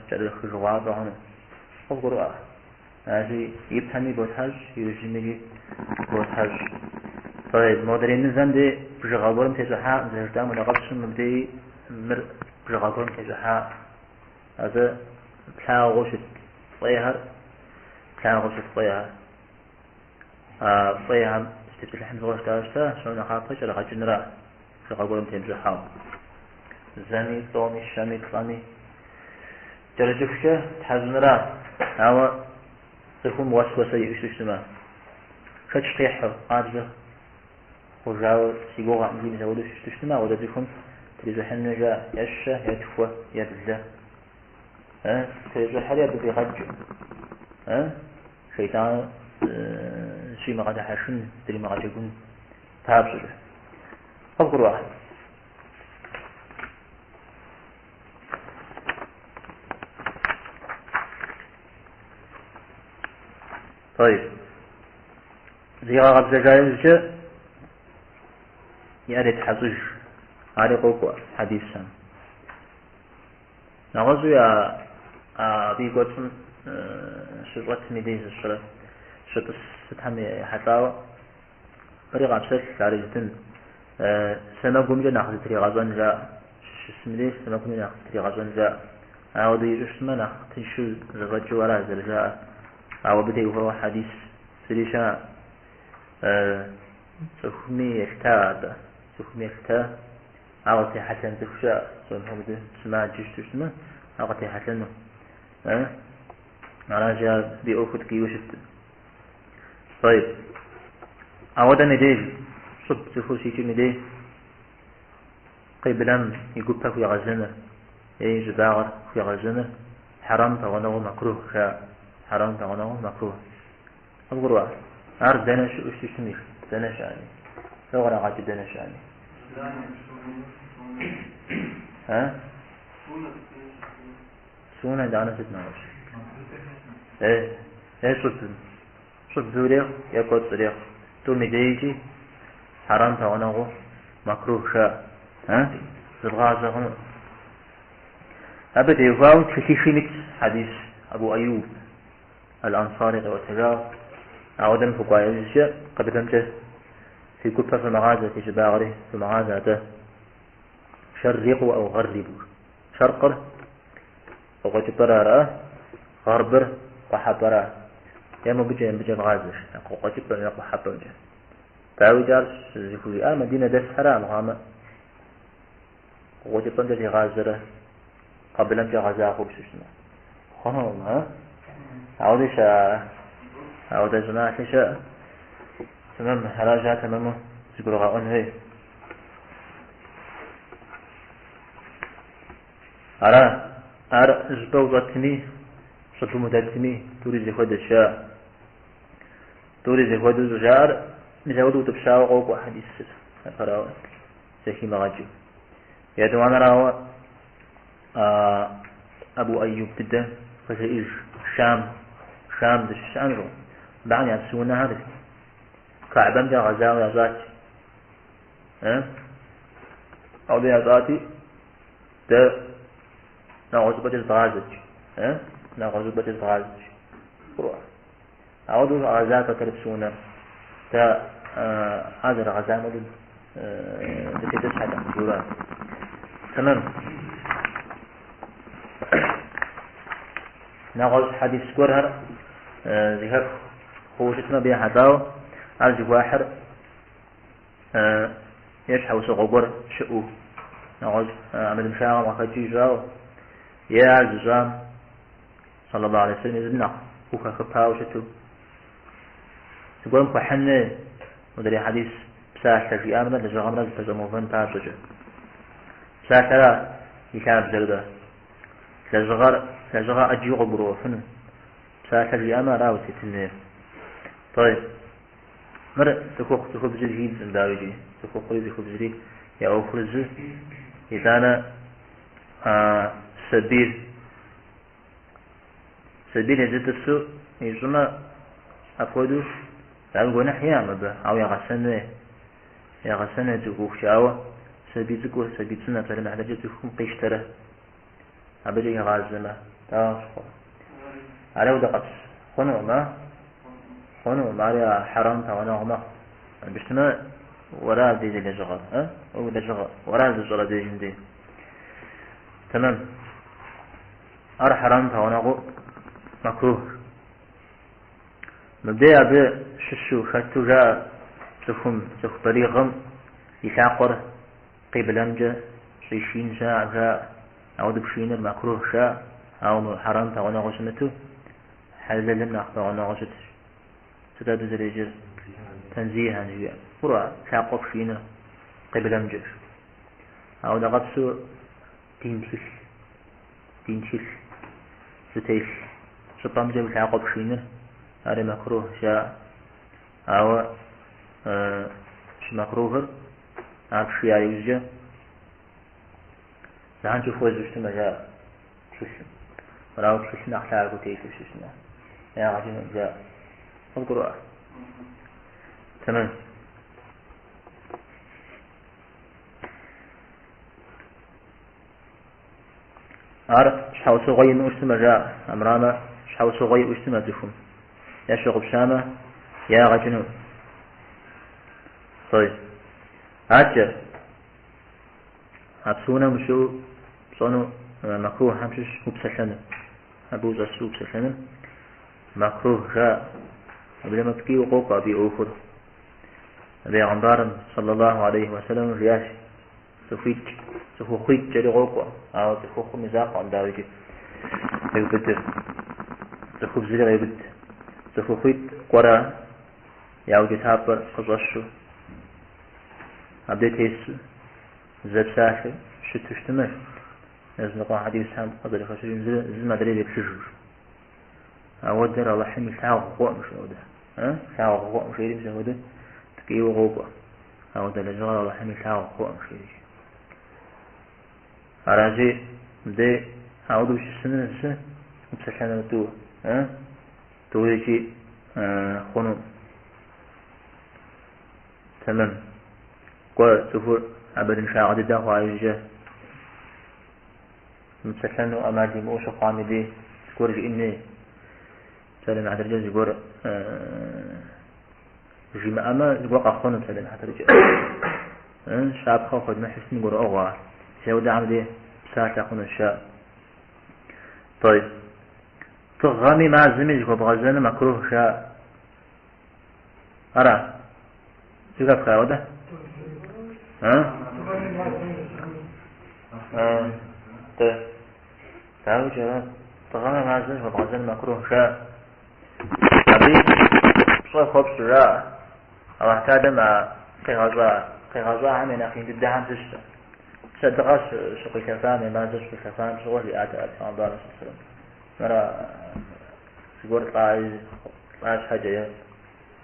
кӏэрыхыжыгъуафӏэ хъуну. Къывгурыӏуа? Аращи, ипэми ботхьэщӏ, иужьми ботхьэщӏ. طيب, модрей нывэм дей бжыгъэ гуэрым тещӏыхьакъым, зэрыжытӏам унэгъэпсым мыбдеи мыр бжыгъэ гуэрым тещӏыхьакъым. Абы плъагъуу щыт фӏейхэр, плъагъуу щыт фӏейхэр. А фӏейхэм зытепсэлъыхьым щыгъуэ жытӏауэ щыта, псом нэхъапэ кӏэрыгъэкӏынра, бжыгъэ гуэрым темыщӏыхьауэ. Зэми, тӏоми, щэми, плӏэми кӏэрыкӏыхукӏэ тхьэщӏынра, ауэ цӏыхум уэсуэсэ иӏэу щытмэ, шэч къихьу, къабзэ хъужауэ си гугъэкъым жиӏэу мис ауэдэу щыту щытмэ, ауэдэ цӏыхум трищӏыхьыну жаӏэ, е щэ, е тхуэ, е блэ. Трещӏыхьри абы фӏигъэкӏ. Шейтӏан зыщимыгъэдыхьэшхын, зримыгъэджэгун папщӏэкӏэ. Къывгурыӏуа? طيب. Зигъэкъэбзэжа иужькӏэ и ӏэр етхьэщӏыж. Ари къокӏуэ хьэдисхэм. Нэгъуэщӏуи абы и кӏуэцӏым щыщӏэтым и деж зыщӏрэ щытӏыс сытхэм ехьэлӏауэ мыри къапсэлъ, ари зытын. Сэмэгумкӏэ нэхъ зытригъэщӏэн жаӏэ. Щыщысым деж сэмэгумкӏэ нэхъ зытригъэщӏэн жаӏэ. Ауэдэ ищӏу щытмэ, нэхъ тыншу зэфӏэкӏыу ара зэрыжаӏэр. Ауэ абы теухуауэ хьэдис зыри щыӏэ. Цӏыхуми елъыта атӏэ, цӏыхуми елъыта. Ар къытехьэлъэн цӏыху щыӏэ, псом хуэмыдэу сымаджэ щыту щытмэ, ар къытехьэлъэну. Аращи, ар ди ӏуэхур ткӏийуэ щытт. طيب. Ауэдэм и деж, щӏыб цӏыхур щикӏым и деж, къиблэм и гупэ хуигъэзэныр е и щӏыбагъыр хуигъэзэныр хьэрам пэгъунэгъуу мэкрух жаӏэ. Хьэрам пэгъунэгъуу мэкрух. Къывгурыӏуа? Ар дэнэ щыӏэу щытми, дэнэ щыӏэми. Дэ кърагъэкӏ дэнэ щыӏэми. А? Псыунэ итӏанэ сыт нэгъуэщӏ? Е щӏыбым. Щӏыбу ирехъу, е кӏуэцӏ ирехъу. Тӏум и дейкӏи хьэрам пэгъунэгъуу мэкрух жаӏэ. А? Зыбгъазэ хъуну. Абы теухуауэ тхылъихым итщ хьэдис Абу Аюб Аль-Ансари къиӏуэтэжауэ. Ауэдэм фыкӏуа иужькӏэ къыблэмкӏэ фи гупэ фымыгъазэ, фи щӏыбагъри фымыгъазэ, атӏэ шэррикъу ау гъэррибу. Шэркъыр къыкъуэкӏыпӏэр ара, гъэрбыр къухьэпӏэра. Е мобыкӏэ, е мыбыкӏэ вгъазэщ, къыкъуэкӏыпӏэм е къухьэпӏэмкӏэ. Дауикӏ ар зыхужиӏар Мадинэ дэсхэра, армыхъуамэ къыкъуэкӏыпӏэмкӏэ зигъазэрэ къыблэмкӏэ гъэза хъуу щытмэ. Хъунукъым, а? Ауэдэ щыӏэ, ауэдэ щӏыналъэ щыӏэ. Тэмэм, аращ ар тэмэму зыгурыгъэӏуэн хуей. Ара, ар щӏыпӏэ ущӏэтми, щӏыбым удэтми, тӏури зэхуэдэщ жаӏэ. Тӏури зэхуэдэу щӏыжаӏэр мис ауэдэу утӏыпщауэ къокӏуэ хьэдисыр, япэрауэ, зэхимыгъэкӏыу. Етӏуанэрауэ, Абу Аюб дыдэ къыжеӏэж Шам, Шам дыщыщыӏэм щыгъуэ, абыхэм я псыунэхэр Каӏбэмкӏэ гъэзауэ ящӏат. Ауэдэ ящӏати, дэ нэгъуэщӏыпӏэкӏэ зыдгъазэт. Нэгъуэщӏыпӏэкӏэ зыдгъазэт. Ауэдэу гъэза пэтрэ псыунэр. Дэ ар зэрыгъэзам хуэдэу дытетӏысхьэтэкъым, жиӏэурэ. Тэмэм. Нэгъуэщӏ хьэдис гуэрхэр зэхэпх хъууэ щытмэ, абы ехьэлӏауэ ар зыхуахьыр е щхьэусыгъуэ гуэр щыӏэу, нэгъуэщӏ ӏэмалыншагъэм къыхэкӏыу ищӏауэ, е ар зыщӏам Саллаллаху алейхи вассалам езым нэхъ хухэхыпауэ щыту. Зыгуэрым хуэхьын хуей мыдрей хьэдис псалъэ жиӏамрэ лэжьыгъэмрэ зэпэщӏэмыувэн папщӏэкӏэ. Псалъэра и лъабжьэр дэ. Лэжьыгъэр, лэжьыгъэ ӏэджи къыбгурыӏуэфыну. Псалъэ жиӏамэ, ара утетын хуейр. Тӏэйб. Мыр цӏыхухъу цӏыхубзыр хидзым, дауикӏи, цӏыхухъури цӏыхубзри я ӏуэхур зы. Итӏанэ сабийр Сабийр езыр тӏысу ищӏмэ, апхуэдэу ауэ гуэныхь иӏэкъым абы, ауэ егъэсэн хуей. Егъэсэн хуей цӏыкӏухукӏэ, ауэ сабий цӏыкӏур, сабий цӏынэ псалъэм и хьэтыркӏэ цӏыхум къищтэрэ абыкӏэ игъазэмэ, дауэ щыхъур? Ари ауэдэ къэпс хъунукъым, а? Хъунукъым, ари а хьэрам пэгъунэгъу мэхъу. Абы щытмэ, уэра абдеж зи лэжьыгъэр, а? Уэ уи лэжьыгъэ, уэра зыщӏэр абдежым дей. Тэмэм. Ар хьэрам пэгъунэгъуу мэкрух. Мыбдей абы щыщу хэту жаӏэ цӏыхум, цӏыху балигъым и лъакъуэр къиблэмкӏэ щӏишиин щыӏэкъым жаӏэ. Ауэдэу пшииныр мэкрух жаӏэ, ауэ хьэрам пэгъунэгъуу щымыту, хьэлэлым нэхъ пэгъунэгъуу щытщ. Сыт абы зэреджэр? Тэнзихан жиӏэ. Къурӏэ, лъакъуэ пшииныр къиблэмкӏэ. Ауэдэ къэпсу дин тхылъ, дин тхылъ зытелъ щӏыпӏэмкӏэ уи лъакъуэ пшииныр, ари мэкрух жаӏэ. Ауэ щымэкрухыр ар пшия иужькӏэ занщӏэу хуэзэу щытмэ, жаӏэ пщылъым. Арауэ пщылъым нэхъ лъагэу телъу щытмэ, ягъэ кӏынукъым, жаӏэ. Къывгурыӏуа? Тэмэм. Ар щхьэусыгъуэ имыӏэу щытмэ, жаӏэ, амырамэ, щхьэусыгъуэ иӏэу щытмэ цӏыхум. Е щыгъупщамэ, ягъэ кӏыну. Тӏой. Адэкӏэ, а псыунэм ущыӏэу пщӏэну мэкрухьэм щыщ упсэлъэныр. Абы ущӏэсу упсэлъэныр мэкрух жаӏэ. Уеблэмэ ткӏийуэ къокӏуэ абы и ӏуэхур. Бегъымбарым, саллаллаху алейхи уэсэлэм, жиӏащ. Цӏыхуитӏ, цӏыхухъуитӏ жери къокӏуэ, ауэ цӏыхухъум и закъуэкъым, дауикӏи, къиубыдыр. Цӏыхубзри къеубыд. Цӏыхухъуитӏ кӏуэрэ я укӏытапӏэр къыщӏэщу, абдей тесу, зэпсалъэу щыту щытмэ, языныкъуэ хьэдисхэм къызэрыхэщыжым зыр зым адрейр еплъыжу. Ауэдэр Алыхьым илъагъу хъуӏым, жи ауэдэ. Илъагъу хъуӏым, жери мис ауэдэ ткӏийуэ къокӏуэ. Ауэдэ лэжьыгъэр Алыхьым илъагъу хъуӏым, жери. Аращи, мыбдей ауэдэу ущысыныр зы, упсэлъэныр тӏу, тӏу икӏи хъуну. Тэмэм. Кӏуэ цӏыхур ӏэмалыншагъэ дыдэ хъуа иужькӏэ. Мыпсэлъэну ӏэмал имыӏэу щыхъуам и дей зыгуэр жиӏэн хуей. Псалъэм и хьэтыркӏэ зыгуэр жимыӏэмэ, зыгуэр къэхъуну псалъэм и хьэтыркӏэ. Щапхъэ хуэдмыхьу щытми гурыӏуэгъуэ ар. Мис ауэдэхэм дей псалъэ хъунущ, жаӏэ. Тӏой. Дыгъэми мазэми зыхуэбгъэзэну мэкрух, жаӏэ. Ара? Зэхэпха ауэдэ? А? А, тэ. Дауикӏ ара? Дыгъэмрэ мазэм зыхуэбгъэзэну мэкрух, жаӏэ. Абы пщӏэ хуэпщӏу жаӏэ. Аллахь Тэхьэлам а къигъэщӏа, къигъэщӏахэм я нэхъ ин дыдэхэм щыщщ. Сэ дыгъэ щыкъуилъэфам, е мазэ щыкъуилъэфам щыгъуэ жиӏат ар Пэхьэмбарым саллаллаху алейхи вассалам. Мыра зыгуэр лӏа лӏа щхьэкӏэ е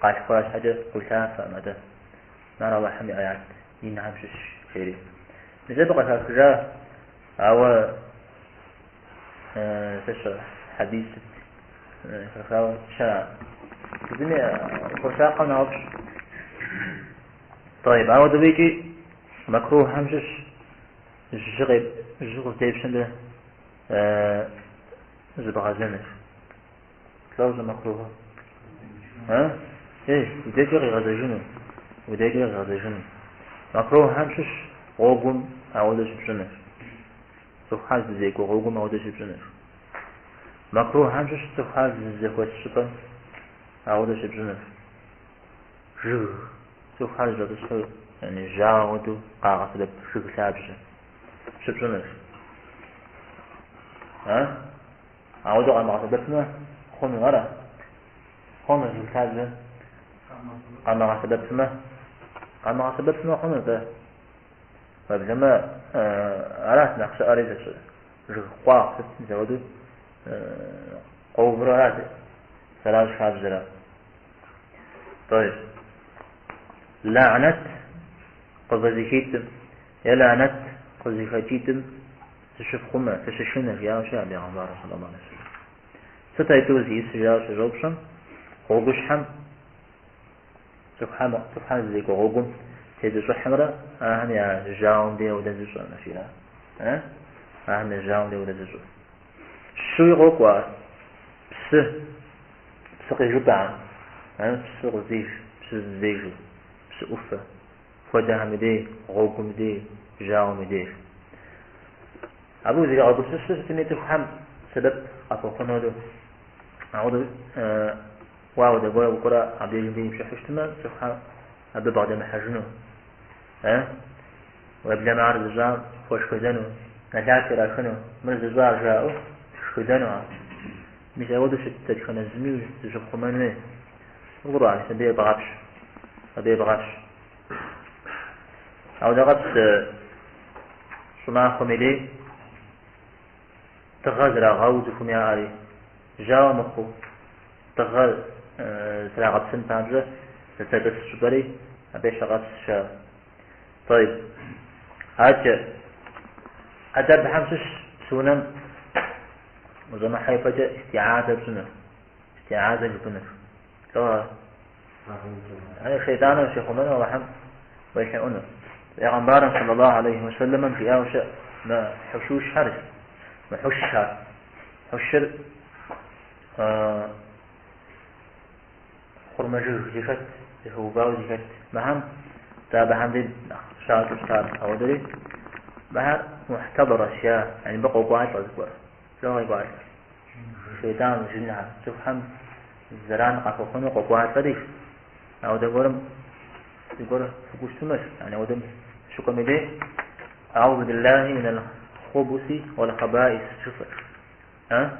къалъхуа щхьэкӏэ къуилъафэкъым, атӏэ мыр Алыхьым и аят инхэм щыщ, жери. Мис абы къыхахыжа, ауэ сэ хьэдис сыт хэхауэ щыӏэ. Зыми хуэсакъым нэхъыфӏщ. Тӏэйб, ауэдэу икӏи мэкрухьэм щыщ жьы жьы къыздепщэм дэ зыбгъэзэныр. Лӏо щӏэмэкрухыр? А? Ей, удэкӏэ къигъэзэжыну, удэкӏэ къигъэзэжыну. Мэкрухьэм щыщ гъуэгум ауэдэ щыпщӏыныр. Цӏыхухэр здэзекӏуэ гъуэгум ауэдэ щыпщӏыныр. Мэкрухьэм щыщ цӏыхухэр зызэхуэс щӏыпӏэм ауэдэ щыпщӏыныр. Жыг цӏыхухэр зыщӏэтӏысхьэу, яни жьауэ хуэдэу къагъэсэбэп жыг лъабжьэ щыпщӏыныр. А? Ауэдэу къамыгъэсэбэпмэ, хъуну ара? Хъуну жыг лъабжьэ къамыгъэсэбэпмэ? Къамыгъэсэбэпмэ хъуну тӏэ? Уеблэмэ, арат нэхъ щыӏэри зэщӏ жыг къуагъ сыт мис ауэдэу къоуврэ арат зэращӏ хабзэра? Тӏой. Ла'нэт къывэзыхитӏым е ла'нэт къызыхэкӏитӏым зыщыфхъумэ, фыщышынэ, жиӏауэ щыӏэ Бегъымбарым саллаллаху алейхи вассалам. Сыт айтӏур зиӏысыр жаӏэу щыщӏэупщӏэм, гъуэгущхьэм цӏыхухьэм цӏыхухьэм зызекӏуэ гъуэгум тезыщӏыхьымрэ ахэм я жьауэм дей ауэдэ зыщӏэмрэ жиӏа. Э? Ахэм я жьауэм дей ауэдэ зыщӏэ. Щыуи къокӏуэ ар. Псы, псы къижыпӏэхэм, э? Псы къыздиж, псы зыздежу, псы ӏуфэ. Хуэдэхэм и дей, гъуэгум и дей, жьауэм и деж. Абы узригъэгупсысу сытми цӏыхухэм сэбэп къахуэхъун хуэдэу. Ауэдэу уэ ауэдэ гуэр укӏуэрэ абдежым дей ипщӏыхьу щытмэ, цӏыхухэр абы бгъэдэмыхьэжыну. Э? Уеблэмэ ар зыщӏам хуэшхыдэну, нэлат ирахыну, мыр зыщӏар жаӏэу шхыдэну ар. Мис ауэдэу щыт дэтхэнэ зыми зыщыпхъумэн хуей. Къыбгурыӏуа, мис абы ебгъэпщ. Абы ебгъэпщ. Ауэдэ къэс щӏымахуэм и дей дыгъэ зрагъэу цӏыхум яӏэри, жьауэ мыхъуу, дыгъэ зрагъэпсын папщӏэ. Зыдэтӏыс щӏыпӏэри абы ещхьыркъабзэщ жаӏэ. Тӏэйб. Адэкӏэ ӏэдэбхэм щыщ псыунэм ущӏэмыхьэ ипэкӏэ истиазэ пщӏыныр, истиазэ жыпӏэныр. Лӏыгъэ. Шейтӏаным ущихъумэну Алыхьым уелъэӏуныр. Пегъэмбарым саллаллаху алейхи уэсэлэмым жиӏауэ щыӏэ мы хьушушхэр, мы хьушхэр. Хьушыр хъурмэ жыг зэхэт, зэхэувауэ зэхэт. Мыхэм дэ абыхэм дей нэхъ щащӏу щытар ауэдэри. Мыхэр мухьтэбэрэщ, я, яни мыбы къокӏуалӏэ зыгуэр. Лӏо къекӏуалӏэр. Шейтӏан, жынхэр, цӏыхухэм зэран къахуэхъуну къокӏуалӏэри. Ауэдэ гуэрым зыгуэр фыкӏущтымэщ, яни ауэдэм щыкӏуэм и дей. Аузу биллахи минал хубуси уал хабаис жыфӏэ. А?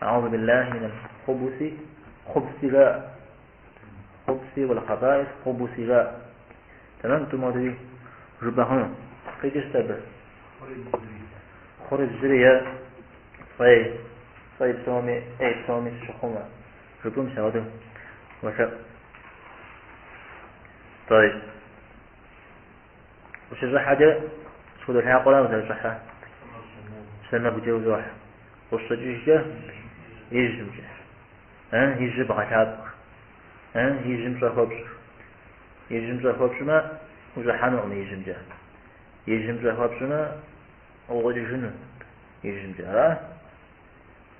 Аузу биллахи минал хубуси, хубси жаӏэ. Хубси уал хабаис, хубуси жаӏэ. Тэмэм, тӏум ауэдэуи жыпӏэ хъуну. Къикӏыр сыт абы? Хъури бзыри е фӏей, фӏей псоми, ӏей псоми сыщыхъумэ. Жыпӏэу мис ауэдэу уэлъэӏу. Тӏэйб. Ущыщӏыхьэкӏэ сыт хуэдэ лъакъуэра узэрыщӏыхьэ? Сэмэгукӏэ ущӏохьэ. Ущыщӏэкӏыжкӏэ ижьымкӏэ. Ижьыр бгъэлъапӏэ. Ижьым пщӏэ хуэпщӏ. Ижьым пщӏэ хуэпщӏмэ, ущӏыхьэнукъым ижьымкӏэ. Ижьым пщӏэ хуэпщӏмэ, укъыщӏэкӏыжыну ижьымкӏэ. Ара?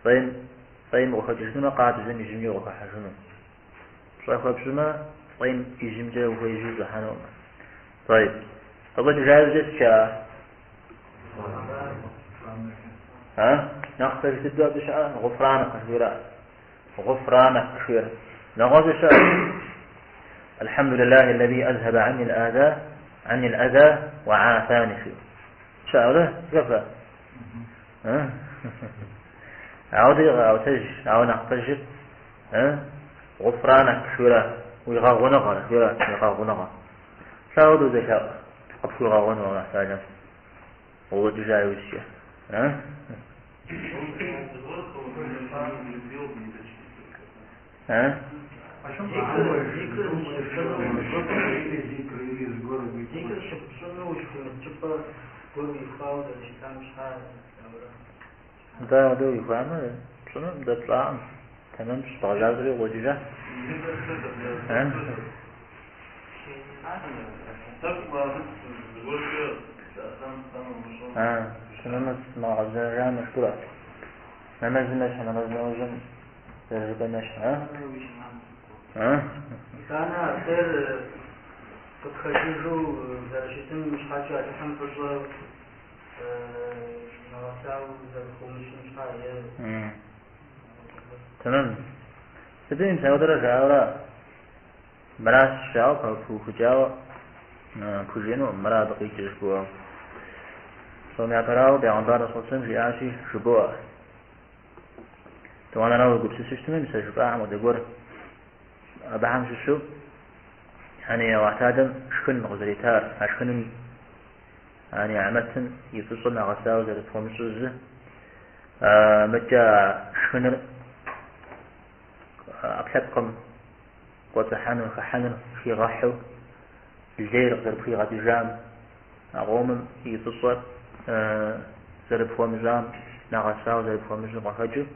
Фӏейм, фӏейм укъыхэкӏыжынумэ, къабзэм ижьымкӏэ укъыхыхьэжыну. Пщӏэ хуэпщӏмэ, фӏейм ижьымкӏэ ухуежьэу ущӏыхьэнукъым. Тӏэйб. Къыщӏэкӏыжа иужькӏэ сыт жаӏэ? А? Нэхъ пэж дыдэу абы щыӏэ гъуфранэк жиӏэрэ. Гъуфранэк жиӏэр. Нэгъуэщӏу щыӏэ. Алхьэмдулиллахи аллази азхаба анни аль-аза, анни аль-аза ва афани жиӏэу. Щыӏэурэ? Хэфэ? А? Ауэ къаӏуэтэж, ауэ нэхъ пэжыр Гъуфранэк жиӏэрэ, уигъэгъуныгъэр жиӏэрэ, уигъэгъуныгъэ. Лӏо ауэдэу узэлъэӏу, къыпхуигъэгъуну Алыхь Тэхьэлам. Укъыщӏэкӏыжа иужькӏэ. Зикр щыпщӏыну ущыхуимыт щӏыпӏэ гуэр уихуауэ зэрыщытам щхьа ауэрэ? Нтӏэ, ауэдэу уихуамэ, пщӏынум, дэ пщӏакъым. Тэмэмщ, бгъэзащӏэри укъыщӏэкӏыжа. Тэмэму сымыгъэкъэбзэжамэ, жыпӏэурэ. Нэмэзым ещхь, нэмэз нэужьым зэрыжыпӏэм ещхь. Итӏанэ а фӏейр къыпхэкӏыжу зэрыщытым щхьэкӏэ Алыхьым фӏыщӏэ нэгъэсауэ зэрыхуумыщӏым щхьа е. Тэмэм. Сытми мис ауэдэрэ жаӏэурэ, мыращ жаӏэу пыухыкӏауэ пхужыӏэнукъым, мыра абы къикӏыр жыпӏэу. Псом япэрауэ бегъымбар саллаллаху жиӏащи, жыбоӏэ. Етӏуанэрауэ уегупсысу щытмэ, мис а жыпӏахэм хуэдэ гуэр абыхэм щыщу, яни Аллахь Тэхьэлам шхын къызэритар, а шхыным а нигьмэтым и фӏыщӏэр нэгъэсауэ зэрыпхуэмыщӏыр зы, мыдкӏэ а шхыныр ӏэпкълъэпкъым кӏуэцӏыхьэну, хыхьэныр хигъэхьу, лейр къызэрыпхигъэкӏыжам, а къомым и фӏыщӏэр зэрыпхуэмыщӏам, нэгъэсауэ зэрыпхуэмыщӏым къыхэкӏыу,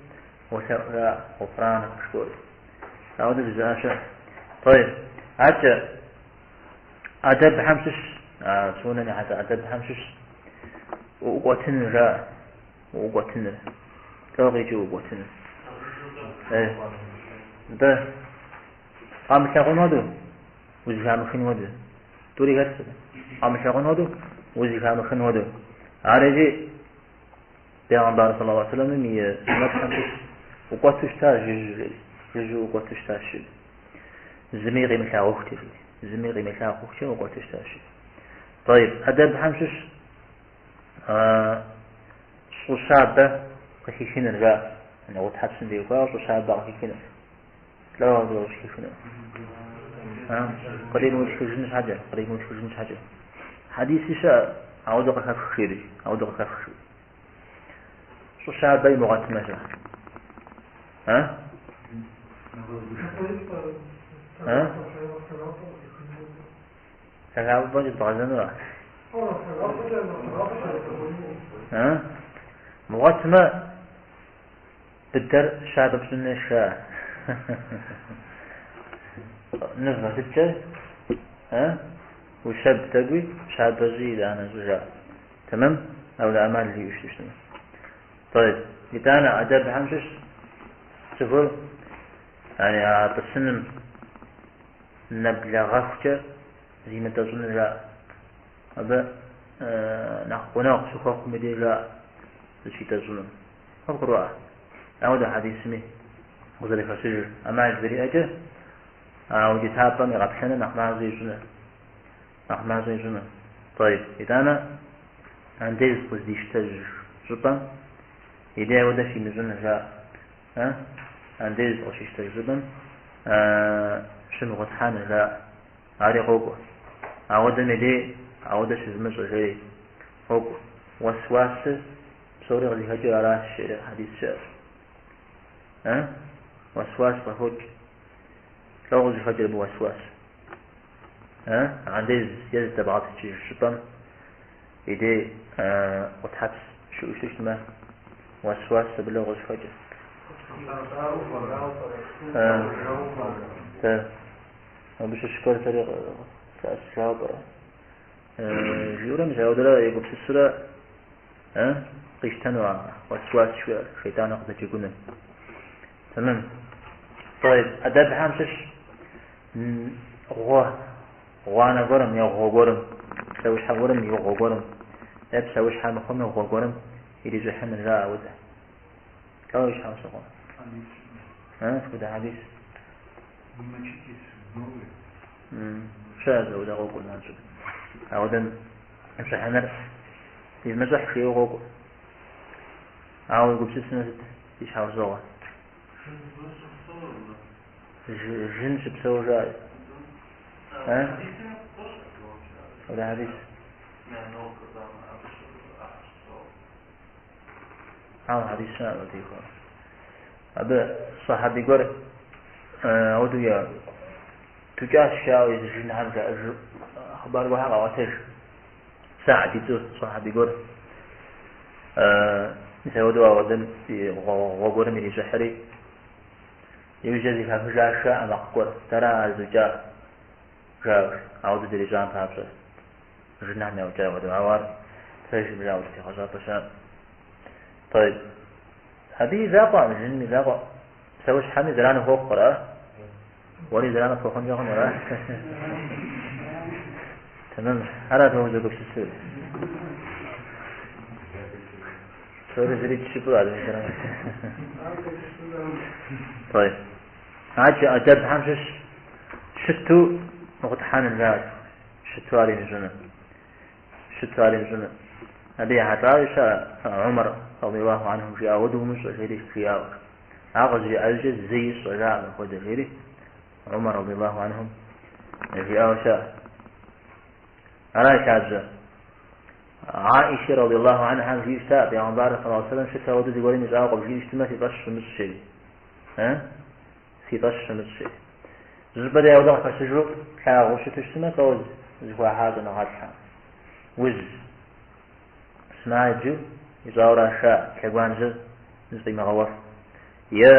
уолъэӏу гъуфранэк жыпӏэу. Ауэдэ жызыӏа щыӏэ. Тӏэйб. Адэкӏэ ӏэдэбхэм щыщ, а псыунэм ехьэлӏа ӏэдэбхэм щыщ, уӏукӏуэтыныр жаӏэ, уӏукӏуэтыныр. Лӏо къикӏыу уӏукӏуэтыныр. Нтӏэ, къамылъагъун хуэдэу, узэхамыхын хуэдэу. Тӏури хэлъщ. Къамылъагъун хуэдэу, узэхамыхын хуэдэу. Ар икӏи Бегъымбар саллаллаху алейхи вассаламым и суннэтхэм щыщ ӏукӏуэту щытащ жыжьэу жери, жыжьэу ӏукӏуэту щытащ жери. Зыми къимылъагъухукӏэ жери, зыми къимылъагъухукӏэ ӏукӏуэту щытащ жери. Тӏэйб, ӏэдэбхэм щыщ щӏы щабэ къыхихыныр жаӏэ. Гъутхьэпсым теухуауэ щӏы щабэ къыхихыныр. Лӏо абы къыщӏыхихынур? Къримыутхыжын щхьэкӏэ, къримыутхыжын щхьэкӏэ. Хьэдиси щыӏэ, ауэдэ къыхэфх жери, ауэдэ къыхэфх жери. Щӏы щабэ имыгъуэтмэ щэ? А? Лъагапӏэкӏэ зыбгъэзэнура? Мыгъуэтмэ, быдэр щабэ пщӏын хуейщ, жаӏэ. Нывэ сыткӏэ? Ущэб тӏэкӏуи, щабэ щӏи, итӏанэ щӏы, жаӏэ. Тэмэм? Ауэдэ ӏэмал иӏэу щытмэ. طيب. Итӏанэ ӏэдэбхэм щыщ цӏыхур яни а тӏысыным нэблэгъэхукӏэ зимытӏэщӏыну жаӏэ. Абы нэхъ гъунэгъу щыхуэхъум и деж жаӏэ зыщитӏэщӏыну. Къывгурыӏуа? Ауэдэ хьэдисми къызэрыхэщыжыр ӏэмал зэриӏэкӏэ а укӏытапӏэм игъэплъэныр нэхъ мащӏэ ищӏыну. Нэхъ мащӏэ ищӏыну. طيب. Итӏанэ андез къыздищтэж щӏыпӏэм и дей ауэдэ щимыщӏыну жаӏэ. Андез къыщищтэж щӏыпӏэм щымыгъутхьэну жаӏэ. Ари къокӏуэ. Ауэдэм и дей ауэдэ щызмыщӏэ жери къокӏуэ. Уэсуасыр псори къызыхэкӏыр аращ, жери хьэдис щыӏэщ. Уэсуас къыхокӏ. Лӏо къызыхэкӏыр абы уэсуас? Андез е зыдэбгъэтӏысыкӏыж щӏыпӏэм и дей гъутхьэпс щыӏэу щытмэ, уэсуас абы лӏо къызыхэкӏыр? Абы щыщ гуэрхэри къылъэӏэсыжауэ пӏэрэ? Жиӏэурэ, мис ауэдэрэ егупсысурэ къищтэну а уэсуас жыхуиӏэр, шейтӏаныр къыдэджэгуныр. Тэмэм. طيب, ӏэдэбхэм щыщ гъуэ, гъуанэ гуэрым е гъуэ гуэрым, псэущхьэ гуэрым и гъуэ гуэрым, е псэущхьэ мыхъуми гъуэ гуэрым ирищӏыхьыныр жаӏэ ауэдэ. Лӏо и щхьэусыгъуэ? Сыт хуэдэ хьэдис? Не мочитесь в норы. Щыӏэщ ауэдэ къокӏуэ занщӏэу. Ауэдэм ищӏыхьыныр ивмыщӏыхь жиӏэу къокӏуэ. Ауэ уегупсысмэ сыт и щхьэусыгъуэ? Жын щыпсэу жаӏэ. Хуэдэ хьэдис? Ауэ хьэдис щыӏэкъым абы теухуауэ. Абы сахьаби гуэр ауэдэу я тукӏащ жаӏэу езы жынхэм жаӏэжу хъыбар гуэрхэр къаӏуэтэж. Саад и цӏэу сахьаби гуэр мис ауэдэу ауэдэм гъуэ гуэрым ирищӏыхьри, иужькӏэ зэхахыжащ жаӏэ макъ гуэр, Дэра ар зыукӏар? жаӏэу, ауэдэу зэрищӏам папщӏэ. Жынхэм яукӏа хуэдэу, ауэ ар пэжым жаӏэу тегъэщӏапӏэ щыӏэкъым. طيب. Абы и закъуэкъым, жыным и закъуэ. Псэущхьэми зэран хуохъу, ара? Уэри зэран къыпхуэхъункӏэ хъуну, ара? Тэмэм. Ара фэ узэгупсысыр? Псори зыри тщыпӏыр ар зэран. طيب. Адэкӏэ ӏэдэбхэм щыщ щыту мыгъутхьэныр жаӏэ. Щыту ар имыщӏыну. Щыту ар имыщӏыну. Абы ехьэлӏауи щыӏэ Умар радиаллаху анхум жиӏа, ауэдэу умыщӏэ, жери жиӏауэ. Ар къызжиӏэжкӏэ зэи сщӏэжакъым апхуэдэ, жери Умар радиаллаху анхум жиӏауэ щыӏэ. Ара и лъабжьэ. Аишэ радиаллаху анхьам жиӏэу щыта, Пейгъэмбарыр саллаллаху алейхи ва сэллэм щыту ауэдэу зыгуэрым ищӏауэ къывжиӏэу щытмэ, фи фӏэщ фымыщӏ, жери. Фи фӏэщ фымыщӏ, жери. Зыщӏыпӏэ дей ауэдэ къыхэщыжу плъагъуу щыту щытмэ, лӏо зыхуахьа щӏэныгъэлӏхэм. Уз сымаджэу ищӏауэра жаӏэ, лъэгуанжьэр зыфӏимыгъэуэф. Е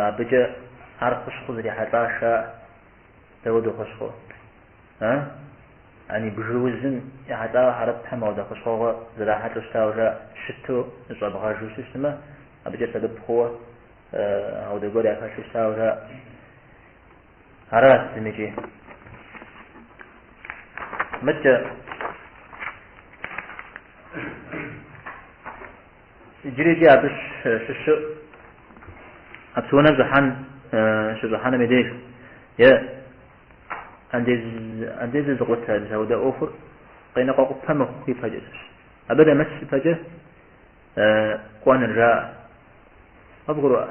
абыкӏэ ар хущхъуэ зрихьэлӏа жаӏэ. Дауэдэу хущхъуэ? Ани бгы узым ехьэлӏауэ хьэрыпхэм ауэдэ хущхъуэгъуэ зэрахьэлӏэу щытауэ жаӏэ, щыту зыщӏэбгъэжу щытмэ, абыкӏэ сэбэп хъууэ ауэдэ гуэр яхэлъу щытауэ жаӏэ. Арат зымикӏи. Мыткӏэ иджырикӏи абы щыщу а псыунэм щӏыхьэн щыщӏыхьэным и деж е андезыр зыкъутэ мис ауэдэ ӏуэхур къеныкъуэкъупэ мыхъу ипэкӏэ. Абы нэмыс ипэкӏэ кӏуэныр жаӏэ. Къыбгурыӏуа?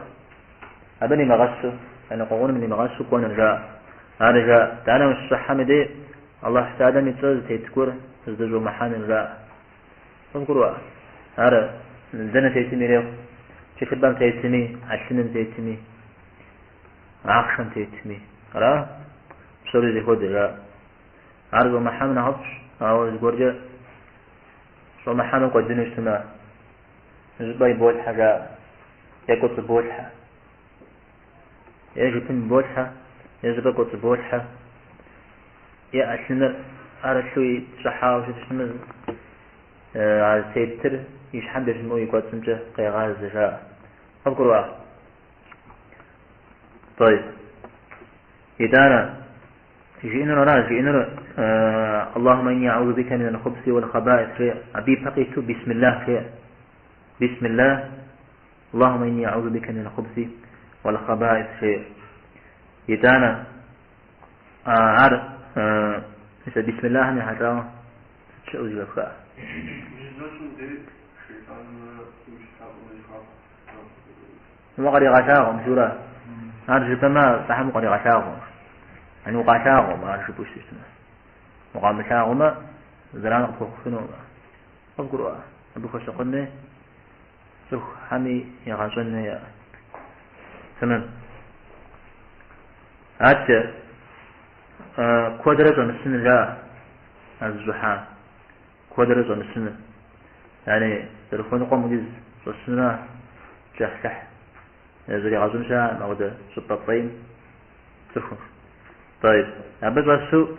Абы нимыгъэсу, еныкъуэкъуным нимыгъэсу кӏуэныр жаӏэ. Ар жаӏэ. Итӏанэ ущыщӏыхьэм и дей Аллахь Тэхьэлам и цӏэ зытет гуэр зыдэщӏумыхьэныр жаӏэ. Къыбгурыӏуа? Ар дэнэ тетми ирехъу, тхылъымпӏэм тетми, ӏэлъыным тетми, ахъшэм тетми. Ара? Псори зэхуэдэ, жаӏэ. Ар щӏэмыхьэм нэхъыфӏщ, ауэ зыгуэркӏэ щӏэмыхьэмэ кӏуэдыну щытмэ, зыщӏыпӏэ иболъхьэ, жаӏэ, е кӏуэцӏыболъхьэ. Е жыпым иболъхьэ, е зыщӏыпӏэ кӏуэцӏыболъхьэ, е ӏэлъыныр ӏэрылъу щӏыхьауэ щыту щытмэ, а зытетыр и щхьэмкӏэ щымыӏэу и кӏуэцӏымкӏэ къегъазэ, жаӏэ. Къывгурыӏуа? طيب. Итӏанэ, жиӏэнур ара, жиӏэнур اللهم إني أعوذ بك من الخبث والخبائث жеӏэ. Абы ипэ къиту бисмиллах жеӏэ. Бисмиллах, اللهم إني أعوذ بك من الخبث والخبائث жеӏэ. Итӏанэ, ар мис а бисмиллахым ехьэлӏауэ сыт щыӏэу зэхэфха? Укъригъэлъагъум, жура. Ар жыпӏэмэ, Алыхьым укъригъэлъагъу. Яни укъалъагъум, ар жыпӏэу щытмэ. Укъамылъагъумэ, зэран къыпхуэхъуфынукъым. Къывгурыӏуа? Абы хуэсакъын хуей, цӏыхухьэми егъэщӏэн хуей. Тэмэм. Адэкӏэ, куэдрэ щӏэмысыныр жаӏэ, а зыщӏыхьам. Куэдрэ щӏэмысыныр. Яни зэрыхуэныкъуэм хуэдиз щӏэсынра кӏыхьлъыхь зригъэщӏын щыӏэкъым апхуэдэ щӏыпӏэ фӏейм цӏыхум. Тӏэйб. Абы щӏэсу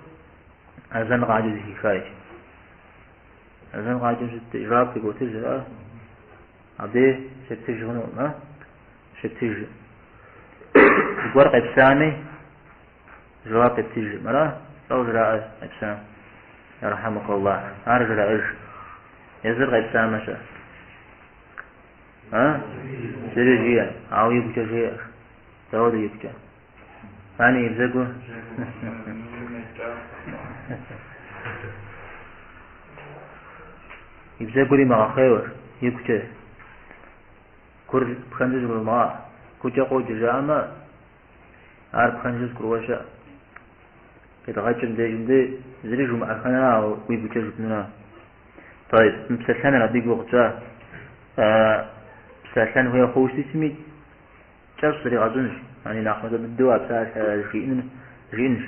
азэн къаджэу зэхихай. Азэн къаджэм щыт жэуап къыботыж, а? Абдей щептыж хъунукъым, а? Щептыж. Зыгуэр къепсами, жэуап ептыжкъым, ара? Лӏо жраӏэр къепсам? Ярхьэмукаллах. Ар жраӏэж. Езыр къепсамэ-щэ? А? Зыри жиӏэ, ауэ игукӏэ жеӏэ. Дауэду игукӏэ? Ани и бзэгур? И бзэгур имыгъэхъейуэ, игукӏэ. Гур пхэнжу зыгурымыгъаӏуэ. Гукӏэ къоджэ жаӏэмэ, ар пхэнжу зыгурыӏуэ щыӏэ. Къидгъэкӏым дежым дей зыри жумыӏэхэна, ауэ уигукӏэ жыпӏэнура. Тӏэйб, мыпсэлъэныр абы и гугъу тщӏа. Псэлъэн хуей хъууэ щытми, кӏэщӏ зригъэщӏынщ. Яни нэхъ мащӏэ дыдэу а псалъэ жиӏэныр жиӏэнщ.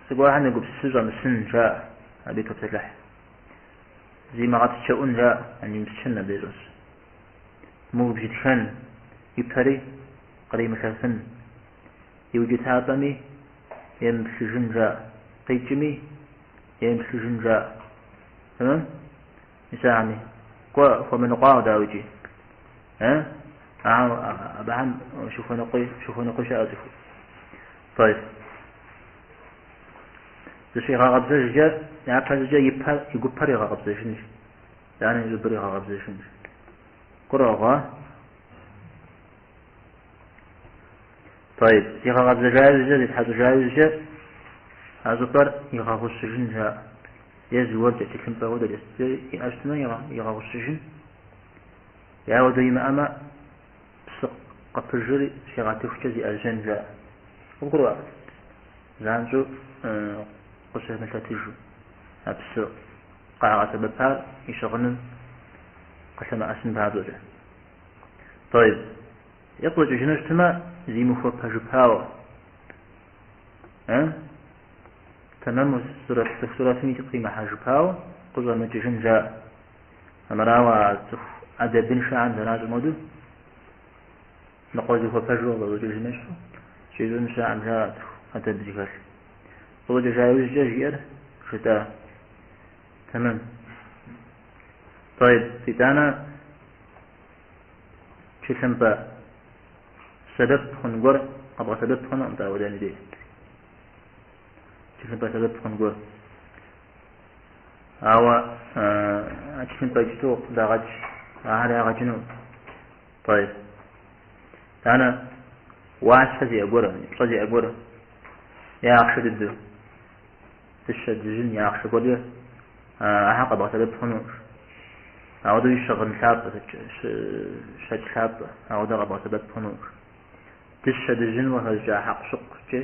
Зыгуэрхэм егупсысу щӏэмысын жаӏэ, абы топсэлъыхь. Зимыгъэпсчэӏун жаӏэ, яни мыпсчэн абы щӏэс. Мыубжьытхэн, и пэри къримылъэфын, и укӏытапӏэми емыплъыжын жаӏэ, къикӏми емыплъыжын жаӏэ. Тэмэм? Мис ахэми. Кӏуэ, хуэмыныкъуауэ, дауикӏи. Э? Абыхэм щыхуэныкъуи, щыхуэныкъуи щыӏэ цӏыху. Тӏэйб. Зыщигъэкъэбзэжкӏэ, япэ щӏыкӏэ и пэр, и гупэр игъэкъэбзэжынщ. Итӏанэ и щӏыбыр игъэкъэбзэжынщ. Гурыӏуэгъуа? Тӏэйб. Зигъэкъэбзэжа иужькӏэ, зитхьэщӏыжа иужькӏэ, а щӏыпӏэр игъэгъущыжын жаӏэ. Е зыгуэркӏэ, тхылъымпӏэ хуэдэкӏэ, сыткӏэ иӏэ щытмэ, игъэгъущыжын. Е ауэдэ имыӏэмэ, псы къыпыжыр щигъэтыхукӏэ зиӏэжьэн жаӏэ. Къыбгурыӏуа? Занщӏэу къыщымылъэтыжу а псы къагъэсэбэпар и щыгъыным къылъэмыӏэсын папщӏэкӏэ. Тӏэйб. Е къыщӏэкӏыжыну щытмэ, зимыхуэпэжыпауэ. Э? Тэмэму сурэт, цӏыху сурэтым икӏи къимыхьэжыпауэ къыщӏэмыкӏыжын жаӏэ. Армырауэ а цӏыху ӏэдэбыншэхэм зэращӏым хуэдэу ныкъуэзыхуэпэжу къыщӏэкӏыжым ещхьу, щӏищӏын щыӏэкъым жаӏэ цӏыху ӏэдэб зыхэлъ. Къыщӏэкӏыжа иужькӏэ жиӏэр жытӏа. Тэмэм. Тӏэйб, итӏанэ тхылъымпӏэ сэбэп хъун гуэр къэбгъэсэбэп хъунукъым дауэдэм и дей. Тхылъымпӏэ сэбэп хъун гуэр. Ауэ а тхылъымпӏэ иджыту къыдагъэкӏ, ахэр ягъэкӏыну. Тӏэйб. Итӏанэ уасэ зиӏэ гуэр, пщӏэ зиӏэ гуэр, е ахъшэ дыдэу, дыщэ, дыжьын е ахъшэ гуэркӏэ ахэр къэбгъэсэбэп хъунущ. Ауэдэуи щыгъын лъапӏэ, щэкӏ лъапӏэ, ауэдэ къэбгъэсэбэп хъунущ. Дыщэ, дыжьын къыхэщӏыкӏа хьэкъущыкъукӏэ,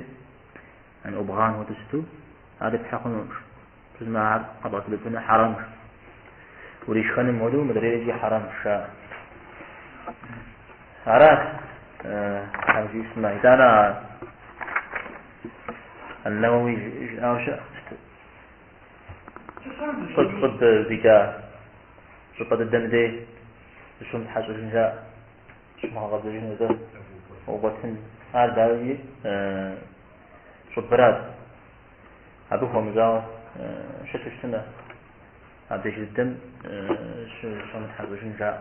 яни ӏубгъан хуэдэу сыту, ар ипхьэ хъунущ. Жызмэ, ар къэбгъэсэбэпыну хьэрэмщ. Уришхэным хуэдэу мыдрейри хьэрэмщ, жаӏэ. Арат. Хьэжий сымэ. Итӏанэ Ан-Нэуэуи жиӏауэ щыӏэ. Щӏыб щӏыб здикӏа щӏыпӏэ дыдэм дей зыщумытхьэщӏыжын жаӏэ. Щумыгъэкъэбзэжын абы угъуэтын. Ар дауи щӏыбырат. Абы хуэмыщӏауэ щыту щытмэ, абдеж дыдэм щомытхьэщӏыжын жаӏэ.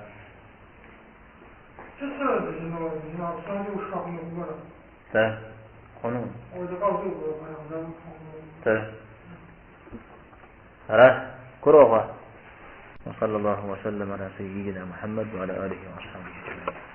Тэ, хъунукъым. Тэ. Ара, гурыӏуэгъуэ? وصلى الله وسلم على سيدنا محمد وعلى آله وأصحابه أجمعين.